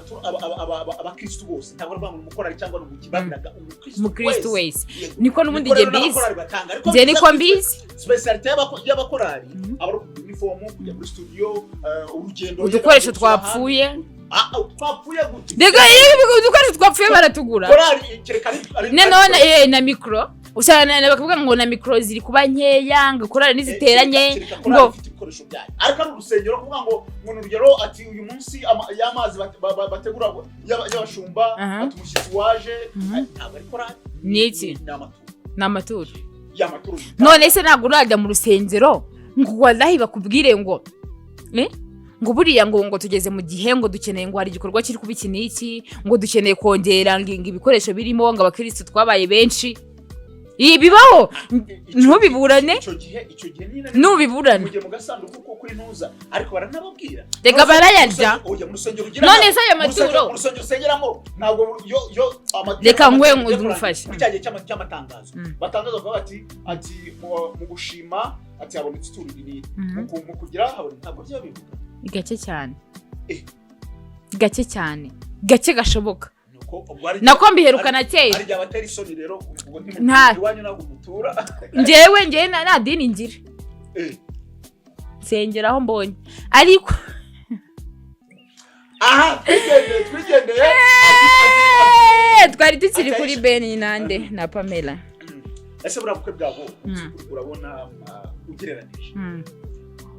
abakristu bose, ntabwo baravuga ngo ni umukorali cyangwa ni umuki, babwiraga umukristu Umukristu wese. Yego. Niko n'ubundi Niko njye rero mbizi. n'abakorali batanga, ariko Njye niko biza- mbizi. Spécialité y'abakorali aba ari ukugura uniform, kujya muri studio, urugendo, Udukoresho yenda gusura twapfuye. ahandi. Ah, ah, twapfuye gute? Rega iyo udukoresho twapfuye baratugura. Korali kereka Noneho na mikoro usanga bakavuga ngo na mikoro ziri kuba nkeya, ngo korali niziteranye. Kereka korali Ngo ifite ibikoresho byayo, ariko ari urusengero kuvuga ngo ni urugero ati uyu munsi y'amazi bategura y'abashumba, ati umushyitsi waje, ntabwo ari korali. Ni iki? Ni amaturo. Ni amaturo. Y'amaturo. None se ntabwo urajya mu rusengero ngo wallahi bakubwire ngo ngo buriya ngo tugeze mu gihe ngo dukeneye, ngo hari igikorwa kiri kuba iki n'iki, ngo dukeneye kongera ngo ibikoresho birimo, ngo abakirisitu twabaye benshi? Ibi bibaho, ntubiburane. Icyo gihe nyine Ntubiburane. mugiye mu gasanduku ko kuri ntuza, ariko baranababwira. Reka barayarya. Oya, mu rusengero ugira None se ayo mu rusengero- maturo mu rusengero usengeramo ntabwo yo Reka nguhe amategeko ngufashe. Muri cya gihe cy'amatangazo batangaza bavuga ati mu gushima ati habonetse ituro iri n'iri, mu kugira habonetse, ntabwo byo bivuga. Gake cyane. Eh. Gake cyane, gake gashoboka. Nuko ubwo hari Nako mbiherukana kera. hari igihe abatera isoni rero ubwo iwanyu ntabwo mutura. Njyewe nta dini ngira. Nsengera aho mbonye, ariko Aha twigendeye. Twari tukiri Ati- kuri Beni nande na Pamela. Ese buriya bukwe bwabo urabona, ugereranije,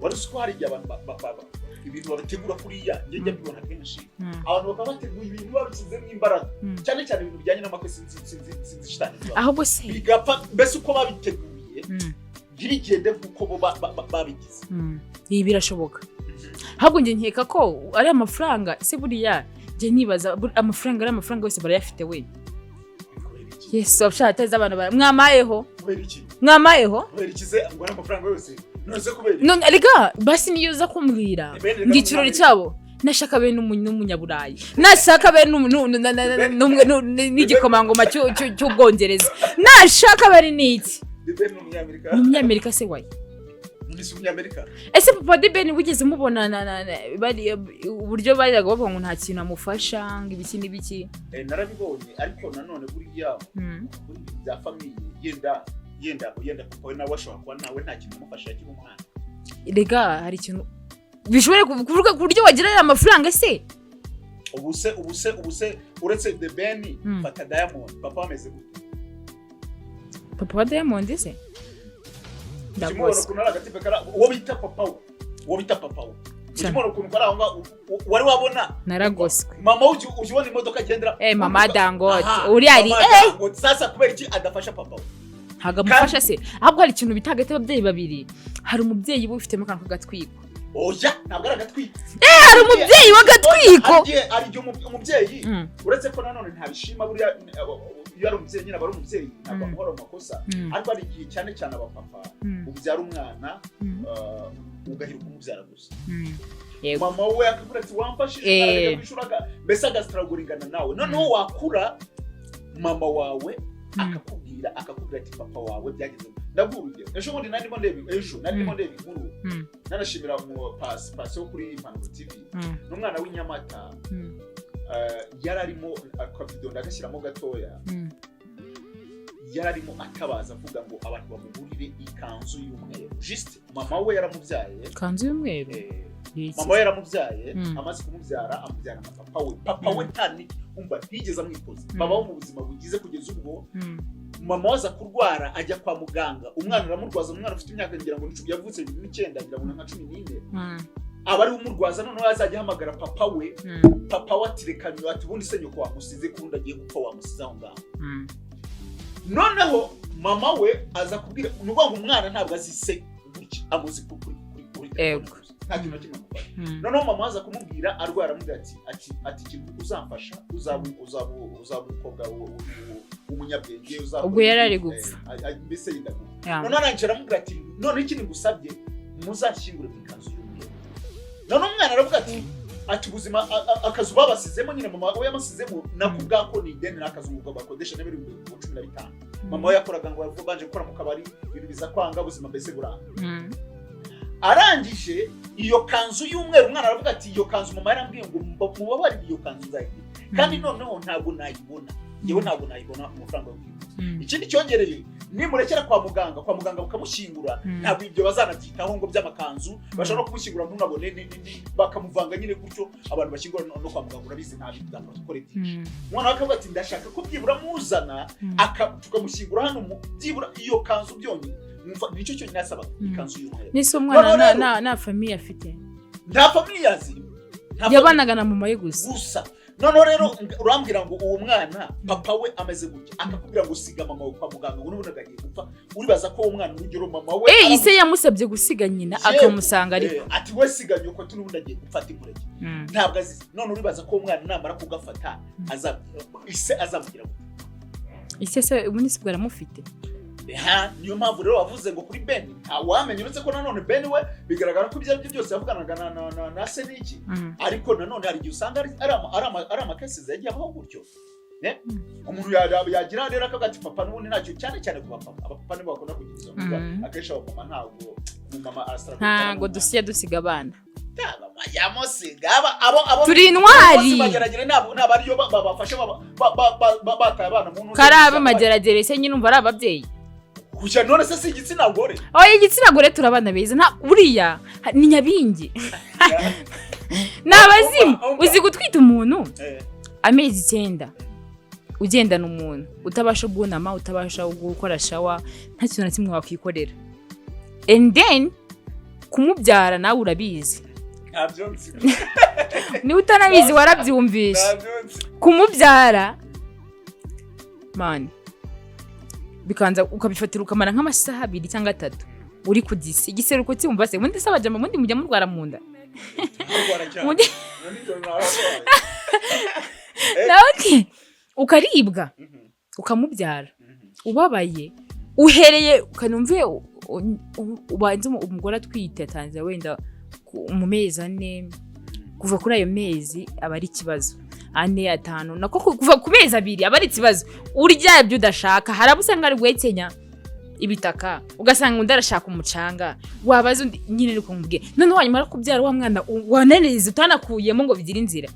wari uzi ko hari igihe abantu ibintu babitegura kuriya? Njye njya mbibona kenshi, abantu bakaba bateguye ibintu babishyizemo imbaraga, cyane cyane ibintu bijyanye n'amakwe, sinzi shitani zibaho. Ahubwo se Bigapfa mbese uko babiteguye, ntibigende nk'uko bo babigize. Ibi birashoboka. Ahubwo njye nkeka ko ari amafaranga se. Buriya njye nibaza, amafaranga, ari amafaranga yose barayafite we. Kubera iki? Yesu, abashatse abantu mwamayeho. Kubera iki? Mwamayeho. Kubera iki se ngo ari amafaranga yose? None se kubera iki? None rega basi niyo uza kumbwira Ben rega ngo ikirori n'umunyamerika. cyabo, nashaka be n'umunyaburayi, nashaka be n'igikomangoma cy'Ubwongereza, nashaka bari n'iki. Ben ni umunyamerika. Ni umunyamerika se wayi? Ni si umunyamerika. Ese papa de Ben wigeze mubona uburyo bajyaga bavuga ngo nta kintu amufasha, ngo ibiki n'ibiki? Narabibonye, ariko nanone buriya kuri ibi bya famille, yenda papa we nawe ashobora kuba nawe nta kintu amufasha akiri umwana. Rega hari ikintu bishobora kuvuga ku buryo wagira aya mafaranga se. Ubuse uretse The Ben, fata Diamond, papa ameze gute? Papa wa Diamond se? Ukimubona Ndagose. ukuntu ari agatipe kara, uwo bita papa we, uwo bita papa we, ukimubona ukuntu kari aho ngaho, wari wabona Naragoswe. Mama ujya ubona imodoka agendera. Mama Dangote. Aha, Uriya ari Mama Dangote. Sasa kubera iki adafasha papa we? Ntabwo amufasha se. Ahubwo hari ikintu bita hagati y'ababyeyi babiri, hari umubyeyi uba ufitemo akantu k'agatwiko. Oya, ntabwo ari agatwiko. Hari umubyeyi w'agatwiko. Hari igihe umubyeyi, uretse ko nanone ntabishima, buriya iyo ari umubyeyi nyine aba ari umubyeyi, ntabwo amuhora mu makosa, ariko hari igihe, cyane cyane abapapa, ubyara umwana, ugahirwa umubyara gusa. Yego. Mama we akavuga ati wamfashije, akajya kwishuri, mbese agasitaraguringana nawe. Noneho wakura, mama wawe akakubwira ati papa wawe byageze. Ndaguha urugero, ejo bundi nari ndimo ndeba, ejo nari ndimo ndeba inkuru, nanashimira mu pasi wo kuri Impanuro TV, n'umwana w'inyamata, yari arimo akavido ndagashyiramo gatoya, yari arimo atabaza avuga ngo abantu bamugurire ikanzu y'umweru. Juste mama we yaramubyaye. Ikanzu y'umweru? Iki? Mama we yaramubyaye, amaze kumubyara amubyara na papa we. Papa we nta umva ntiyigeze amwikoza. Papa we mu buzima bugize kugeza ubwo mama we aza kurwara, ajya kwa muganga, umwana aramurwaza. Umwana ufite imyaka, ngira ngo ni 10, yavutse 2009, ngira ngo ni nka 14, aba ari we umurwaza. Noneho azajya ahamagara papa we. Papa we ati reka, ati ubundi se nyoko wamusize, ko ubundi agiye gupfa wamusize aho ngaho. Noneho mama we aza kubwira, ni ukuvuga ngo umwana ntabwo azi se gutya, amuzi kuri telefone gusa. Nta kintu na kimwe amufasha. Noneho mama aza kumubwira arwara, aramubwira ati ikintu uzamfasha, uzaba umukobwa w'umunyabwenge, uzaba Ubwo yari ari gupfa. Mbese yenda gupfa. Noneho arangije aramubwira ati: "None ikindi ngusabye, muzashyingure mu ikanzu y'umweru." Noneho umwana aravuga ati ubuzima akazu babasizemo nyine, mama we yamusizemo, nako ubwako ni ideni, ni akazu ngo bakodesha n'ibihumbi 15. Mama we yakoraga, ngo yabanje gukora mu kabari, ibintu biza kwanga, ubuzima mbese buranga. Arangije, iyo kanzu y'umweru, umwana aravuga ati: "Iyo kanzu mama yarambwiye ngo mubabarire, iyo kanzu nzayigira, kandi noneho ntabwo nayibona, ngewe ntabwo nayibona amafaranga yo kwivuza. Ikindi cyongereye, nimurekera kwa muganga bakamushyingura, ntabwo ibyo bazanabyitaho ngo by'amakanzu. Bashobora no kumushyingura ntunabone bakamuvanga nyine gutyo abantu bashyingura no kwa muganga, urabizi, nta bintu bya protocole byinshi." Umwana we akavuga ati: "Ndashaka ko byibura muzana tukamushyingura hano byibura iyo kanzu byonyine." Nicyo cyonyine yasabaga, ikanzu y'umweru. Nese umwana Noneho rero- nta famille afite? Nta famille azi. Nta famille Yabanaga na mama ye gusa. Gusa. Noneho rero urambwira ngo uwo mwana, papa we ameze gutya, akakubwira ngo siga mama we kwa muganga, ngo n'ubundi agiye gupfa, uribaza ko uwo mwana, urugero, mama we Ise yamusabye gusiga nyina Yewe, akamusanga, ariko ati: "We siga nyoko, tu n'ubundi agiye gupfa, ati mureke." Ntabwo azizi. None uribaza ko uwo mwana namara kugafata ise azamugira gute? Ise se ubundi si bwo aramufite? Ha, niyo mpamvu rero wavuze ngo kuri Ben ntawamenya, uretse ko nanone Ben we bigaragara ko ibyo ari byo byose yavuganaga na se n'iki. Ariko nanone hari igihe usanga ari ama cases yagiye abaho gutyo. Ne? Umuntu yagira rero akavuga ati: "Papa n'ubundi ntacyo," cyane cyane ku bapapa. Abapapa nibo bakunda kugira izo mvuga. Akenshi abapapa, ntabwo umumama arasara. Ntabwo dusiya dusiga abana. Yamusiga abo Turi intwari. Bose bageragere, ntabwo ariyo babafasha bataye abana mu ntuza. Kari abe Mageragere se nyine, umva ari ababyeyi. Kujya none se si igitsina gore? Oya, igitsina gore turabana beza, nta buriya ni nyabingi, ni abazimu. Umva, umva. Uzi gutwita umuntu amezi 9, ugendana umuntu utabasha guhunama, utabasha gukora shower, nta kintu na kimwe wakwikorera, and then kumubyara nawe urabizi. Ntabyo nzi. Niba utanabizi, warabyumvishe. Ntabyo nzi. Kumubyara man, bikanza ukabifatira, ukamara nk'amasaha 2 cyangwa 3 uri ku gisi, igiseruko cyumva se ubundi se abajama ubundi mujya murwara mu nda? Ntarwara cyane. Na nijoro nararwaye. Nawe okay. Ukaribwa, ukamubyara ubabaye, uhereye ukanumve ubanze umugore atwite atanze wenda mu mezi 4, kuva kuri ayo mezi aba ari ikibazo, 4, 5, nako kuva ku mezi 2 aba ari ikibazo. Urya ibyo udashaka, hari abo usanga ari guhekenya ibitaka, ugasanga undi arashaka umucanga, wabaza undi nyine ariko nkubwiye. Noneho wanyuma kubyara wa mwana wananiriza utanakuyemo ngo bigire inzira,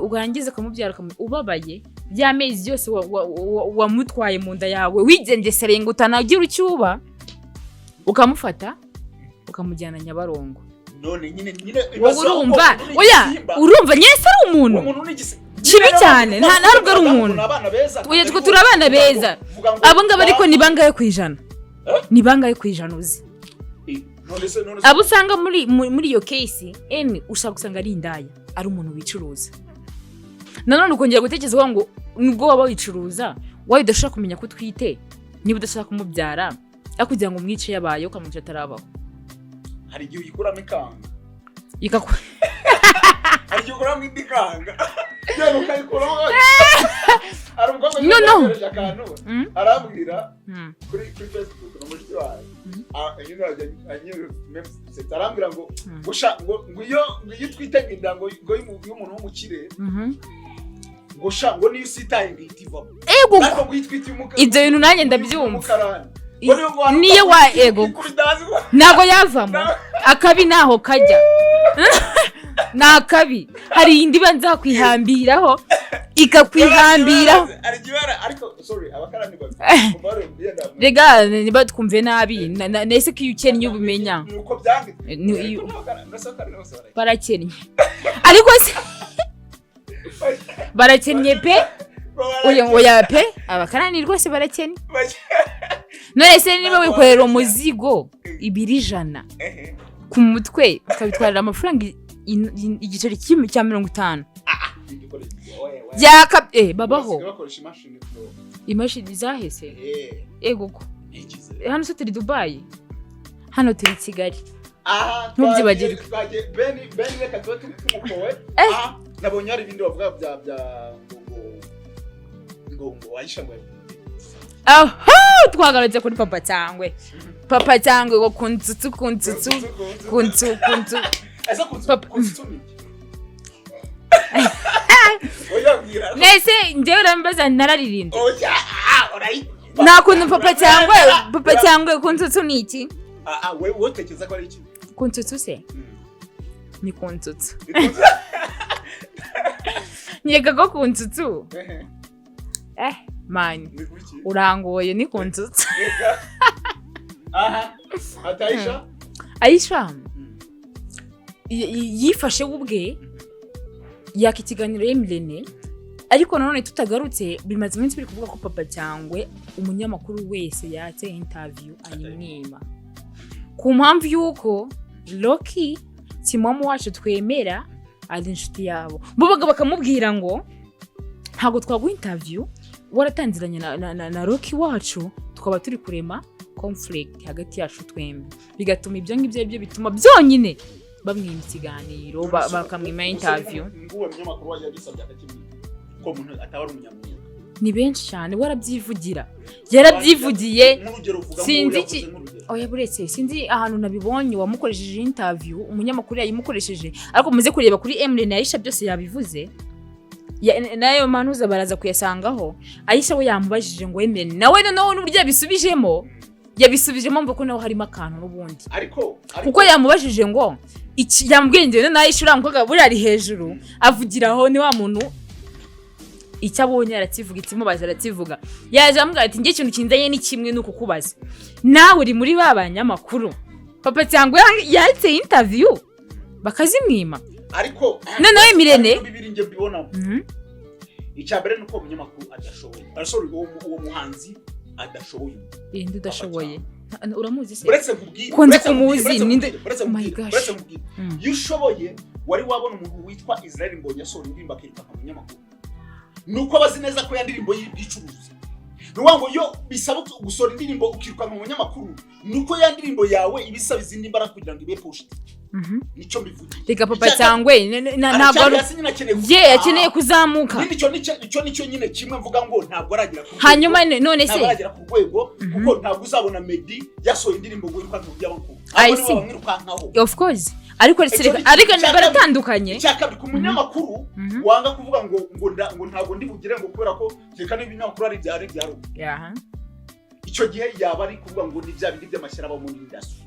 urangiza ukamubyara ubabaye, bya mezi yose wamutwaye mu nda yawe wigengesereye ngo utanagira icyo uba, ukamufata ukamujyana Nyabarongo. None nyine Wowe urumva, oya, urumva nyine se ari umuntu Umuntu ni kibi cyane, ntabwo ari umuntu. Ni abana beza. Oya, twe turi abana beza. Vuga ngo- Abo ngabo ariko ni bangahe ku ijana? Eh? Ni bangahe ku ijana uzi? None se Abo usanga muri iyo case eni, ushobora gusanga ari indaya, ari umuntu wicuruza. Nanone ukongera gutekereza uvuga ngo nubwo waba wicuruza, wawe udashobora kumenya ko utwite, niba udashaka kumubyara, ariko kugira ngo umwice yabaye, ukamwica atarabaho. Hari igihe uyikuramo ikanga. Hari igihe ukuramo indi ikanga, yewe ukayikuramo. Hari umukobwa No, no. yohereje akantu, arambwira kuri Facebook, ni mushiki wawe. Ah, nyine arajya anyereka memes dusetsa, arambwira ngo ngo sha, ngo iyo utwite inda ngo y'umuntu w'umukire, ngo sha, ngo niyo usitaye ngo ihita ivamo. Ego. Ariko ngo iyo utwite Ibyo bintu nanjye ndabyumva. y'umukarani, ngo niyo ngo Niyo wa ego. ikubita hasi Ntabwo yavamo. Akabi ntaho kajya, ni akabi. Hari indi iba nzakwihambiraho, ikakwihambiraho. Hari igihe ariko sorry, abakarani babiri. Rega niba twumve nabi, nese ko iyo ukennye ubimenya. Ni uko byanditse. Ni Ariko n'abakarani bose barayikora. Barakennye, ariko se barakennye pe. Oya, oya pe, abakarani rwose barakennye. None se niba wikorera umuzigo ibiro 100 ku mutwe, ukabitwarira amafaranga igiceri kimwe cya 50 byaka, babaho. Basigaye bakoresha imashini, bro. Imashini zahese. Ego ko. Ntikize. Hano se turi Dubayi? Hano turi Kigali. Aha. Ntubyibagirwe. Twagiye Beni. Beni, reka tube tumukowe. Eh. Aha, nabonye hari ibindi bavuga bya ngo Aisha ngo Aho twagarutse kuri Papa Cyangwe. Papa Cyangwe ngo kuntsutsu, kuntsutsu, kuntsu, kuntsu. Ese kunsu Papa- kunsu ni iki? Oya, bwira. Nese njyewe urambaza nararirimbye? Oya, ah, urayi Nta kuntu Papa Cyangwe, Papa Cyangwe, kuntsutsu ni iki? Ah ah, we utekereza ko ari iki? Kuntsutsu se ni kuntsutsu, nkeka ko kuntsutsu, eh man. Ni kuki? Urangoye, ni kuntsutsu. Reka. Aha, ataisha. Aisha yifashe we ubwe yaka ikiganiro Emirene, ariko nanone tutagarutse, bimaze iminsi biri kuvuga ko Papa Cyangwe umunyamakuru wese yatse interview ayimwima ku mpamvu y'uko Rocky Kimomo wacu twemera ari inshuti yabo. Bo bakamubwira ngo ntabwo twaguha interview waratangiranye na Rocky wacu, tukaba turi kurema conflict hagati yacu twembi, bigatuma ibyo ngibyo ari byo bituma byonyine bamwima ikiganiro, bakamwima interview. Nguwo munyamakuru yagisabye akakimwima, ko umuntu ataba ari umunyamwuga. Ni benshi cyane, warabyivugira, yarabyivugiye. Nk'urugero, uvuga Sinzi nk'uwo yavuze nk'urugero. Oya, buretse, sinzi ahantu nabibonye wamukoresheje interview, umunyamakuru yayimukoresheje, ariko muze kureba kuri Emily Aisha byose yabivuze. Nayo manuza baraza kuyasangaho. Aisha we yamubajije ngo Emily nawe noneho n'uburyo yabisubijemo, yabisubijemo mva ko nawe harimo akantu n'ubundi. Ariko Kuko yamubajije ngo iki, yamubwiye njyewe na Aisha, uriya mukobwa buriya ari hejuru avugiraho, ni wa muntu icyo abonye arakivuga, ikimubaza arakivuga. Yaje amubwira ati: "Njye ikintu kinzanye ni kimwe, ni ukukubaza, nawe uri muri ba banyamakuru Papa Cyangwa yatse interview bakazimwima?" Ariko Noneho Emirene- ariko bibiri njye mbibonamo. Icya mbere ni uko uwo munyamakuru adashoboye. Ah, sorry, uwo muhanzi adashoboye. Inde udashoboye? Uramuzi se? Uretse nkubwire, Ko nzi uretse nkubwire, kumuzi, uretse uretse Oh my nkubwire, gosh. uretse nkubwire. Iyo ushoboye, wari wabona umuntu witwa Israel Mbonyi asohora indirimbo akirukanka mu munyamakuru? Ni uko abazi neza ko ya ndirimbo y'icuruza. Ni ukuvuga ngo iyo bisaba gusohora indirimbo ukirukanka mu munyamakuru, ni uko ya ndirimbo yawe iba isaba izindi mbaraga kugira ngo ibe pushed. Nicyo mbivugiye. Reka, Papa Icya Cyangwe ntabwo aracyari ari hasi nyine, akeneye ye, akeneye kuzamuka. Nyine icyo nicyo nyine kimwe mvuga ngo ntabwo aragera ku rwego. Hanyuma none se Ntabwo aragera ku rwego, kuko ntabwo uzabona Meddy yasohoye indirimbo ngo yirukanke mu by'amakuru, I ahubwo nibo see. bamwirukankaho. Of course, ariko Icyo ni ariko icya baratandukanye. Icya kabiri, ku munyamakuru wanga kuvuga ngo ntabwo ndi bugire ngo kubera ko reka n'ibinyamakuru ari ibya rugo, icyo gihe yaba ari kuvuga ngo ni bya bindi by'amashyari aba muri industry.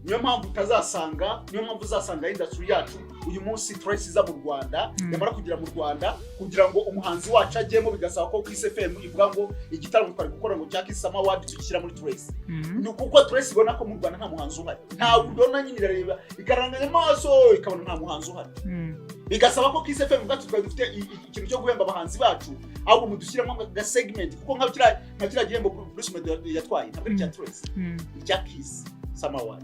Niyo mpamvu utazasanga, niyo mpamvu uzasanga industry yacu uyu munsi Trace iza mu Rwanda, yamara kugera mu Rwanda, kugira ngo umuhanzi wacu ajyemo bigasaba ko Kiss FM ivuga ngo igitaramo twari gukora ngo cya Kiss Summer Award tugishyira muri Trace. Ni ukuko Trace ibona ko mu Rwanda nta muhanzi uhari, ntawe ubona nyine, irareba ikaranganya amaso ikabona nta muhanzi uhari, bigasaba ko Kiss FM ubwacu twari dufite ikintu cyo guhemba abahanzi bacu, ahubwo mudushyiramo aga segment, kuko nka kiriya gihembo Bruce Melody yatwaye ntabwo ari icya Trace, ni icya Kiss Summer Award.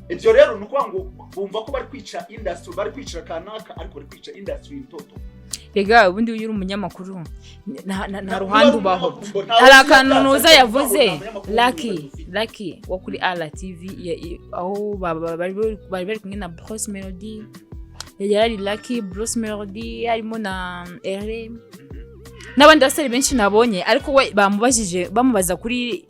Ibyo rero ni ukuvuga ngo bumva ko bari kwica industry, bari kwicira kanaka, ariko bari kwica industry in toto. Rega ubundi iyo uri umunyamakuru nta ruhande ubaho. Hari akantu nuza yavuze, Lucky, Lucky wo kuri RTV, aho bari kumwe na Bruce Melody, yari ari Lucky, Bruce Melody, harimo na Ere n'abandi basore benshi nabonye, ariko we bamubajije, bamubaza kuri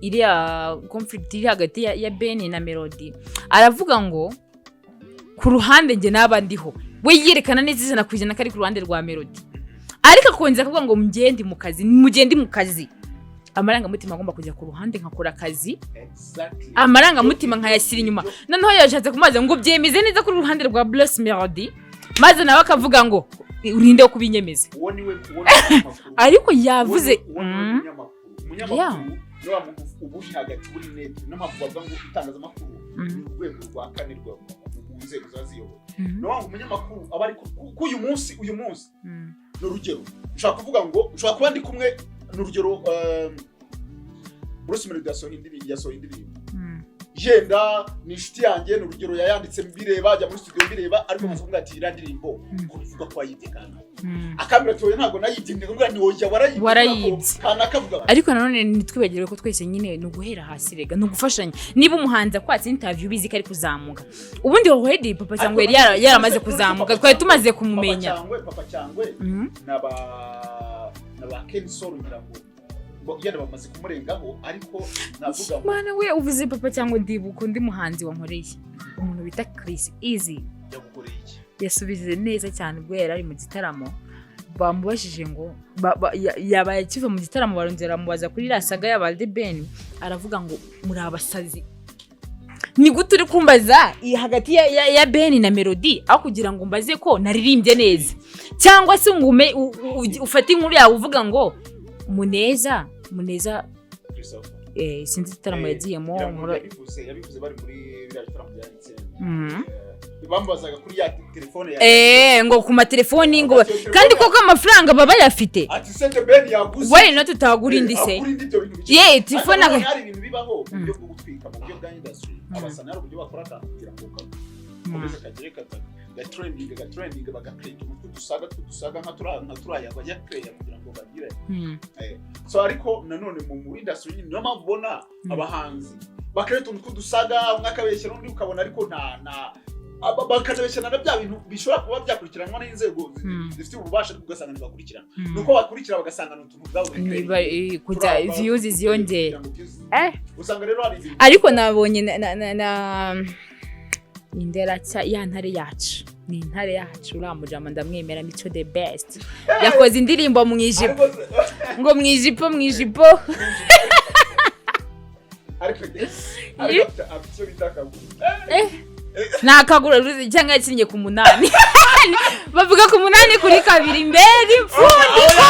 iriya conflict iri hagati ya Ben na Melody, aravuga ngo ku ruhande njye naba ndiho, we yerekana neza 100% ko ari ku ruhande rwa Melody, ariko akongera akavuga ngo mugende mu kazi, mugende mu kazi, amarangamutima agomba kujya ku ruhande, nkakora akazi, amarangamutima nkayashyira inyuma. Noneho yashatse kumubaza ngo byemeze neza kuri uruhande rwa Bruce Melody, maze nawe akavuga ngo urinde wo kubinyemeza. Uwo ni umunyamakuru. Ariko yavuze Uwo ni umunyamakuru. Umunyamakuru ni wa muntu uba uri hagati, uri neutre. Niyo mpamvu bavuga ngo itangazamakuru ni urwego rwa kane rwa mu nzego ziba ziyoboye. Ni ukuvuga ngo umunyamakuru aba ari ku uyu munsi, ni urugero, nshobora kuvuga ngo nshobora kuba ndi kumwe, ni urugero, Bruce Melody yasohoye indirimbo, yenda ni inshuti yanjye, ni urugero, yayanditse mbireba, ajya muri studio mbireba, ariko nkavuga ati iriya ndirimbo ko bivuga ko wayibye kanaka. Akambwira ati: "Oya, ntabwo nayibye." Ndamubwira ni: "Oya, warayibye." Warayibye. Kanaka avuga. Ariko nanone ntitwibagirwe ko twese nyine ni uguhera hasi rega, ni ugufashanya. Niba umuhanzi akwatse interview, ubizi ko ari kuzamuka, ubundi already Papa Cyangwe yari yaramaze kuzamuka, twari tumaze kumumenya. Papa Cyangwe n'aba Ken Sol, ngira ngo yenda bamaze kumurengaho, ariko navuga ngo Mana we, uvuze Papa Cyangwe ndibuka undi muhanzi wankoreye, umuntu bita Chris Easy. Yagukoreye iki? Yasubije neza cyane ubwo yari ari mu gitaramo. Bamubajije ngo yabaye akiva mu gitaramo, barongera bamubaza kuri iriya saga ya ba The Ben, aravuga ngo: "Muri abasazi, ni gute uri kumbaza iyi hagati ya Ben na Melody, aho kugira ngo mbaze ko naririmbye neza, cyangwa se ngo ufate inkuru yawe uvuga ngo Muneza, Muneza?" Christopher. Sinzi igitaramo yagiyemo. Ngira ngo yabivuze bari muri biriya bitaramo bya Mitsingi. Bamubazaga kuri ya telefone ya Ngo ku matelefoni, ngo Ati, iyo telefone kandi koko amafaranga baba bayafite. Ati: "Se The Ben yaguze Why not tutagura indi se?" Agura indi, ibyo bintu bike. Ye telefone Ariko hari ibintu bibaho mu buryo bwo gutwika, mu buryo bwa industry. Abasana hari uburyo bakora akantu kugira ngo gakomeze kagere gatrendinga, bagakreya utuntu tw'udusaga nka turiya bajya kreya kugira ngo bagire. So ariko nanone muri industry nyine, niyo mpamvu ubona abahanzi bakora utuntu tw'udusaga, umwe akabeshyera undi, ukabona ariko nta bakanabeshyana na bya bintu bishobora kuba byakurikiranwa n'inzego zifite ububasha, ariko ugasanga ntibakurikirana. Nuko bakurikira bagasanga ni utuntu ubwabo Niba kujya views ziyongera. Kugira ngo views, usanga rero hari ibintu. Ariko nabonye na indera cya ya ntare yacu, ni intare yacu, uriya mujama ndamwemera, Mico The Best, yakoze indirimbo mu ijipo. Ariko se- Ngo mu ijipo, mu ijipo. Ariko afite icyo bita akaguru. Ni akaguru cyangwa yakinnye ku munani, bavuga ku munani kuri kabiri, mbega impfundiko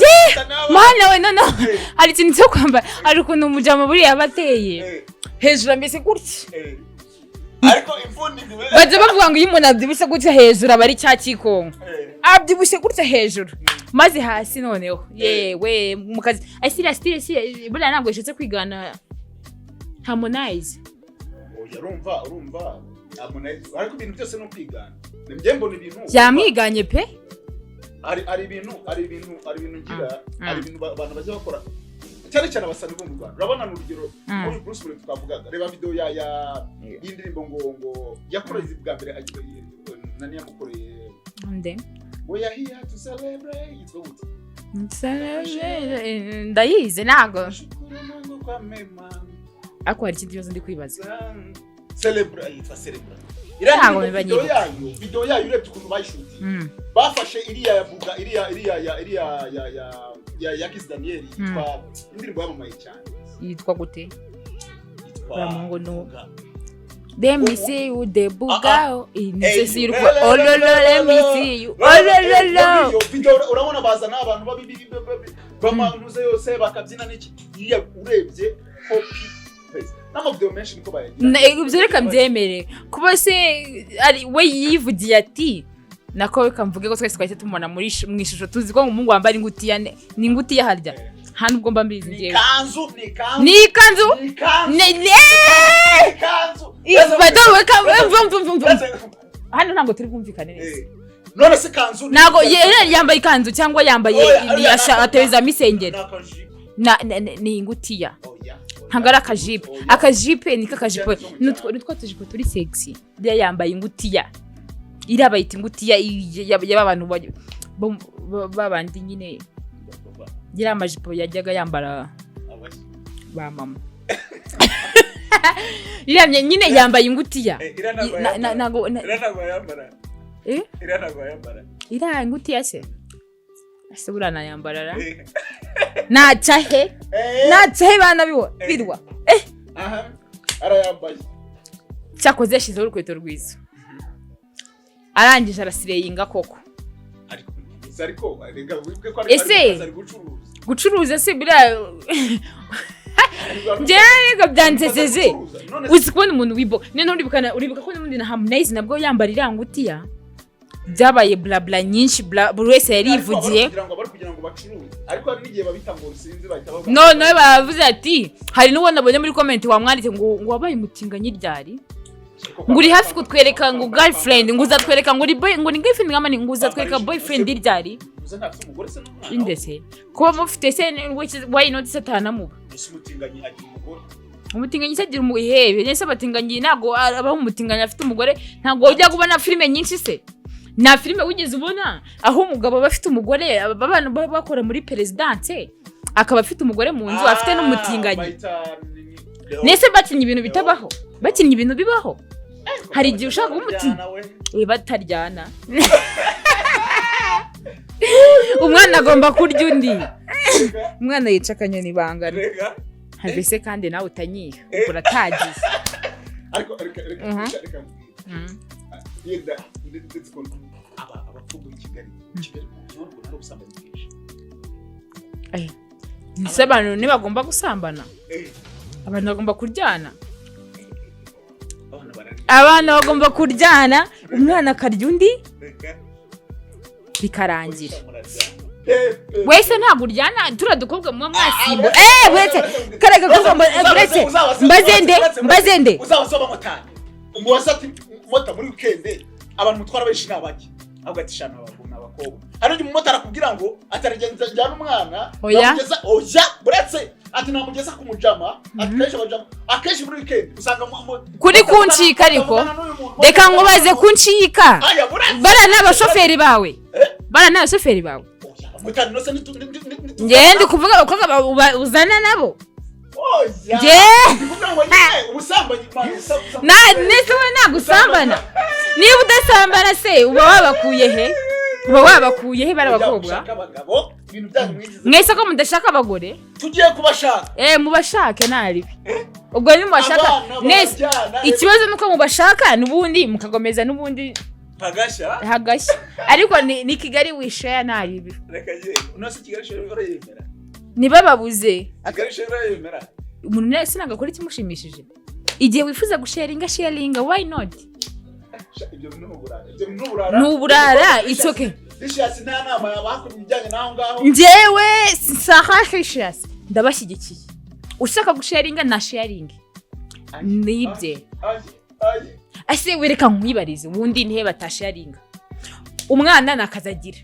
we! Mana we! Noneho hari ikintu cyo kwambara, hari ukuntu umujama buriya aba ateye hejuru ameze gutya. Ariko impfundiko Bajya bavuga ngo iyo umuntu abyibushye gutya hejuru aba ari cya kikongo. Abyibushye gutya hejuru, maze hasi noneho yewe mu kazi iriya style si buriya ntabwo yashatse kwigana Harmonize? Oya, urumva Harmonize, ariko ibintu byose ni ukwigana. Njye mbona ibintu Yamwiganye pe. Hari ibintu ngira, hari ibintu abantu bajya bakora, cyane cyane abasani bo mu Rwanda. Urabona ni urugero muri Bruce Melody twavugaga, reba video ya y'indirimbo ngo yakoreye bwa mbere, nani yamukoreye? Nde? Ngo ya "Here to Celebrate", yitwa gute? Ndayizi ntabwo. Shukuru Mungu kwa mema. Ariko hari ikindi kibazo ndi kwibaza. Celebra, yitwa Celebra iriya Ntabwo ndirimbo. biba Video nyibuka. yayo urebye ukuntu bayishutiye, bafashe iriya ya Buga, iriya ya Kiss Daniel, yitwa indirimbo yamamaye cyane. Yitwa gute? Yitwa Uriya muhungu ni Buga. Let me see you the buga. Ini see you. Eh, Oh lo lo, let me see you. Oh lo lo lo. Iyo video urabona bazana abantu b'amanuze yose bakabyina n'iki, iriya urebye copy paste n'amavideo menshi niko bayagira. Ibyo reka mbyemere, kuba se ari we yivugiye ati nako reka mvuge ko twese twahise tumubona mu ishusho, tuzi ko umuhungu wambara ingutiya ni ingutiya harya nta nubwo mba mbizi Ni njyewe. ikanzu, ni ikanzu. Ni ikanzu. Ni ikanzu. Ni Ni ikanzu. Mva, mva, mva, mva. Hano ntabwo turi bwumvikane neza. None se kanzu Ntabwo yambaye ikanzu cyangwa yambaye Oya, oya, atezamo isengeri. Ni akajipo. Ni ingutiya. Oya, oya. Ntabwo ari akajipo. Oya. Akajipe ni kakajipo. Zo mu cyaro. Ni twa tujipo turi sexy. Iriya yambaye ingutiya, iriya bayita ingutiya y'abantu babandi nyine, iriya amajipo yajyaga yambara ba mama. Iriya nyine yambaye ingutiya. Iriya ntabwo yambara. Ntabwo Iriya ntabwo yambara. Eh? Iriya ntabwo yambara. Iriya ingutiya se, ese buriya nayambara ra? Eh. Naca he? Eh. Naca he bana biwa birwa? Aha arayambaye. Cyakoze yashyizeho urukweto rwiza, arangije arasireyinga koko. Ariko reka wibuke ko ari Ese? ari gucuruza. Gucuruza se buriya njyewe reka byanseseje. None Uzi kubona umuntu wibo noneho uribuka ko n'ubundi na Harmonize nabwo yambara iriya ngutiya, byabaye bla bla nyinshi bla, buri wese yarivugiye. Kugira ngo bari kugira ngo bacuruze, ariko hari n'igihe babita ngo sinzi, bahita bavuga. None bavuze ati hari n'uwo nabonye muri comment wamwanditse ngo wabaye umutinganyi ryari? Ngo uri hafi kutwereka ngo girlfriend, ngo uzatwereka ngo uri boy, ngo ni girlfriend ngamani, ngo uzatwereka boyfriend ryari? Uza ntafite umugore se n'umwana? Inde se kuba mufite se, why not se atanamuba? Ese umutinganyi agira umugore? Umutinganyi se agira umuhebe nese? Abatinganyi ntabwo abaho. Umutinganyi afite umugore, ntabwo ujya kubona filime nyinshi se? Nta filime wigeze ubona aho umugabo aba afite umugore, abana baba bakora muri perezidanse, akaba afite umugore mu nzu, afite n'umutinganyi? Nese bakinnye ibintu bitabaho? Bakinnye ibintu bibaho. Hari igihe ushaka kuba we bataryana, umwana agomba kurya undi. Umwana yica akanyoni bangana. Have se kandi nawe utanyiha, uratagiye. Ariko reka, reka, reka, reka nkubwire. Yenda ndetse ko aba abakobwa b'i Kigali, Kigali ubona ukuntu hari ubusambanyi bwinshi. Ese abantu ntibagomba gusambana? Eh. Abantu bagomba kuryana. Abana bararya. Abana bagomba kuryana, umwana akarya undi. Reka. Bikarangira. Muraryana. Eh, eh. Wese ntabwo uryana, turiya dukobwa muba mwasimbu, wese kariya gakobwa uretse mbaze nde, mbaze nde? Uzaba abamotari, umubaza ati: "Mota, muri weekend abantu mutwara benshi ni abaki?" Ahubwo ati: "Shana, abagabo ni abakobwa." Hari igihe umumotari akubwira ngo ataragenza njyana umwana. Oya. Namugeza, oya, buretse ati namugeza ku mujama, ati kenshi abajama akenshi muri weekend usanga Kuri kuncika ariko. muvugana n'uyu muntu. Reka nkubaze, kuncika. Aya, buretse. Bariya ni abashoferi bawe? Eh? Bariya ni abashoferi bawe? Oya, abamotari nose Njyewe ndi kuvuga abakobwa uzana nabo. Oya. Njye- Ndi kuvuga ngo nyine ubusambanyi, man, Na nese wowe ntabwo usambana? Niba udasambana se uba wabakuye he? Uba wabakuye he bari abakobwa? Gushaka abagabo, ibintu byanyu mwigize. Mwese ko mudashaka abagore? Tugiye kubashaka. Eh, mubashake naribi. Ubwo nimubashaka Abana nese barabyana. Ikibazo nuko mubashaka n'ubundi mukakomeza n'ubundi. Hagashya. Hagashya. Ariko ni Kigali wishaya naribi. Reka ye, unase Kigali sheri urayemera? Ntibababuze. Kigali sheri urayemera? Umuntu wese ntabwo akora ikimushimishije. Igihe wifuza gusharinga, sharinga, why not? Sha, ibyo bintu ni uburara, ibyo bintu ni uburara. Ni uburara, it's okay. Licious nta nama yabaha ku bijyanye n'aho ngaho. Njyewe Sarah Precious ndabashyigikiye. Ushaka gusharinga na sharingi nibye. Ay, ay. Ase wereka nkwibarize, ubundi nihe batasharinga? Umwana ni akazi agira.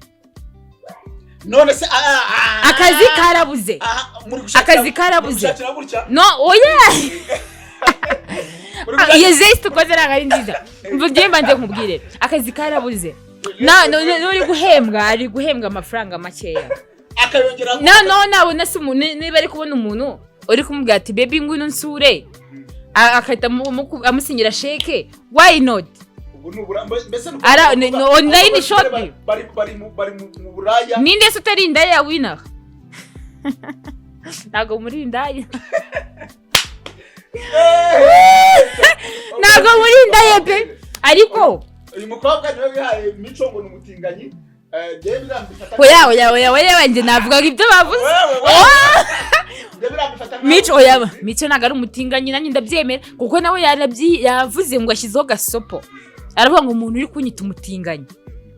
None se ah, ah, Akazi karabuze. Ah, muri gushakira- Akazi karabuze. muri gushakira gutya. No, oya. Muri gushakira- Iyo zesite ukoze ntabwo ari nziza. Mvuge, mbanze nkubwire, akazi karabuze. Na n'uri guhembwa ari guhembwa amafaranga makeya. Akayongera. No, nabona se umuntu, niba ari kubona umuntu uri kumubwira ati: "Baby, ngwino nsure," agahita amusinyira sheke, why not? Ubu ni ubura mbese ni Ni online shopping. Bari mu buraya. Ninde se utari indaya winaha? Ntabwo muri indaya, ntabwo muri indaya pe, ariko Uyu mukobwa niwe wihaye Mico ngo ni umutinganyi. Njyewe birambifata. Oya, oya, oya, oya, njye navugaga ibyo bavuze. Wewe, wewe. Njye birambifata nkaho- Mico, oya, Mico ntabwo ari umutinganyi, nanjye ndabyemera, kuko nawe yavuze ngo ashyizeho gasopo, aravuga ngo umuntu uri kunyita umutinganyi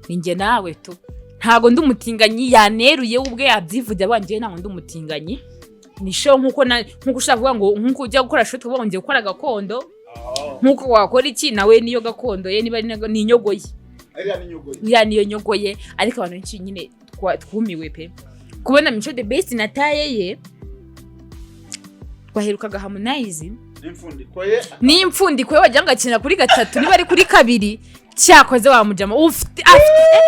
ni njye nawe tu, ntabwo ndi umutinganyi. Yaneruye we ubwe, yabyivugira avuga: "Njyewe ntabwo ndi umutinganyi, ni show." Nkuko ushaka kuvuga ngo nkuko ujya gukora show tukavuga ngo ngiye gukora gakondo, nkuko wakora iki, nawe niyo gakondo ye, niba ari ni inyogo ye. Ariya ni inyogo ye. Iriya niyo nyogo ye. Ariko abantu benshi nyine twumiwe pe kubona Mico The Best na taye ye twaherukaga Harmonize. N'imfundiko ye. N'impfundiko ye, wagira ngo akina kuri gatatu, niba ari kuri kabiri. Cyakoze wamujama ufite, afite,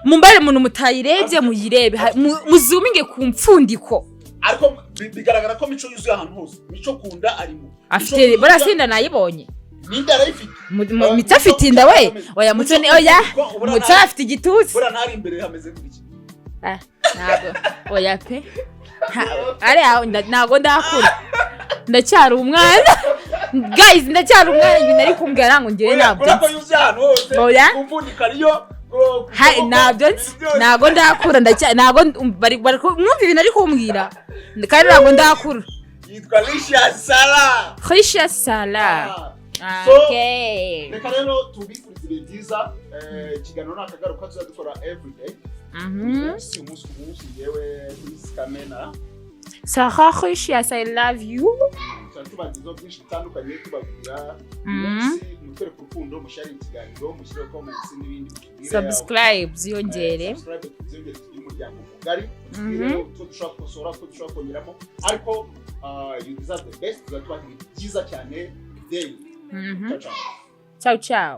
mumbare umuntu mutayirebye muyirebe, muzuminge ku mpfundiko. Ariko bigaragara ko Mico yuzuye ahantu hose. Mico kunda arimo. Afite buriya sinda nayibonye. Ninde arayifite? Mico afite inda we. Oya, Muco ni, oya, Muco afite igituza. Buriya ntari imbere hameze gutya. Ah, ntabwo, oya pe. Ariya ntabwo ndakura, ndacyari umwana guys, ndacyari umwana. Ibintu ari kumbwira ngo ngewe Oya, ntabyo kubera ko nzi. yuzuye ahantu hose. Oya. Ku mfundiko ariyo ku kuboko, Ntabyo nzi. ibintu byose. Ntabwo ndakura, ntabwo bari mwumva ibintu ari kumbwira, kandi ntabwo ndakura. Yitwa Licious Sarah. Precious Salah. Ah. So, Okay. reka rero tubifurize ibihe byiza. Ikiganiro ni akagaruka, tuzajya dukora everyday, umunsi umunsi ku munsi. Yewe, Miss Kamena. Sarah Precious, I love you. Tuba tubagezaho byinshi bitandukanye, tubabwira umunsi mutwereke urukundo, musharinge ikiganiro, mushyireho comments n'ibindi, mutubwire. Subscribe ziyongere. Subscribe ziyongere, tugire umuryango mugari. Tubwire utwo dushobora gukosora, utwo dushobora kongeramo, ariko you deserve the best. Tuzaba tubaha ibintu byiza cyane daily. Ciao ciao. Ciao ciao.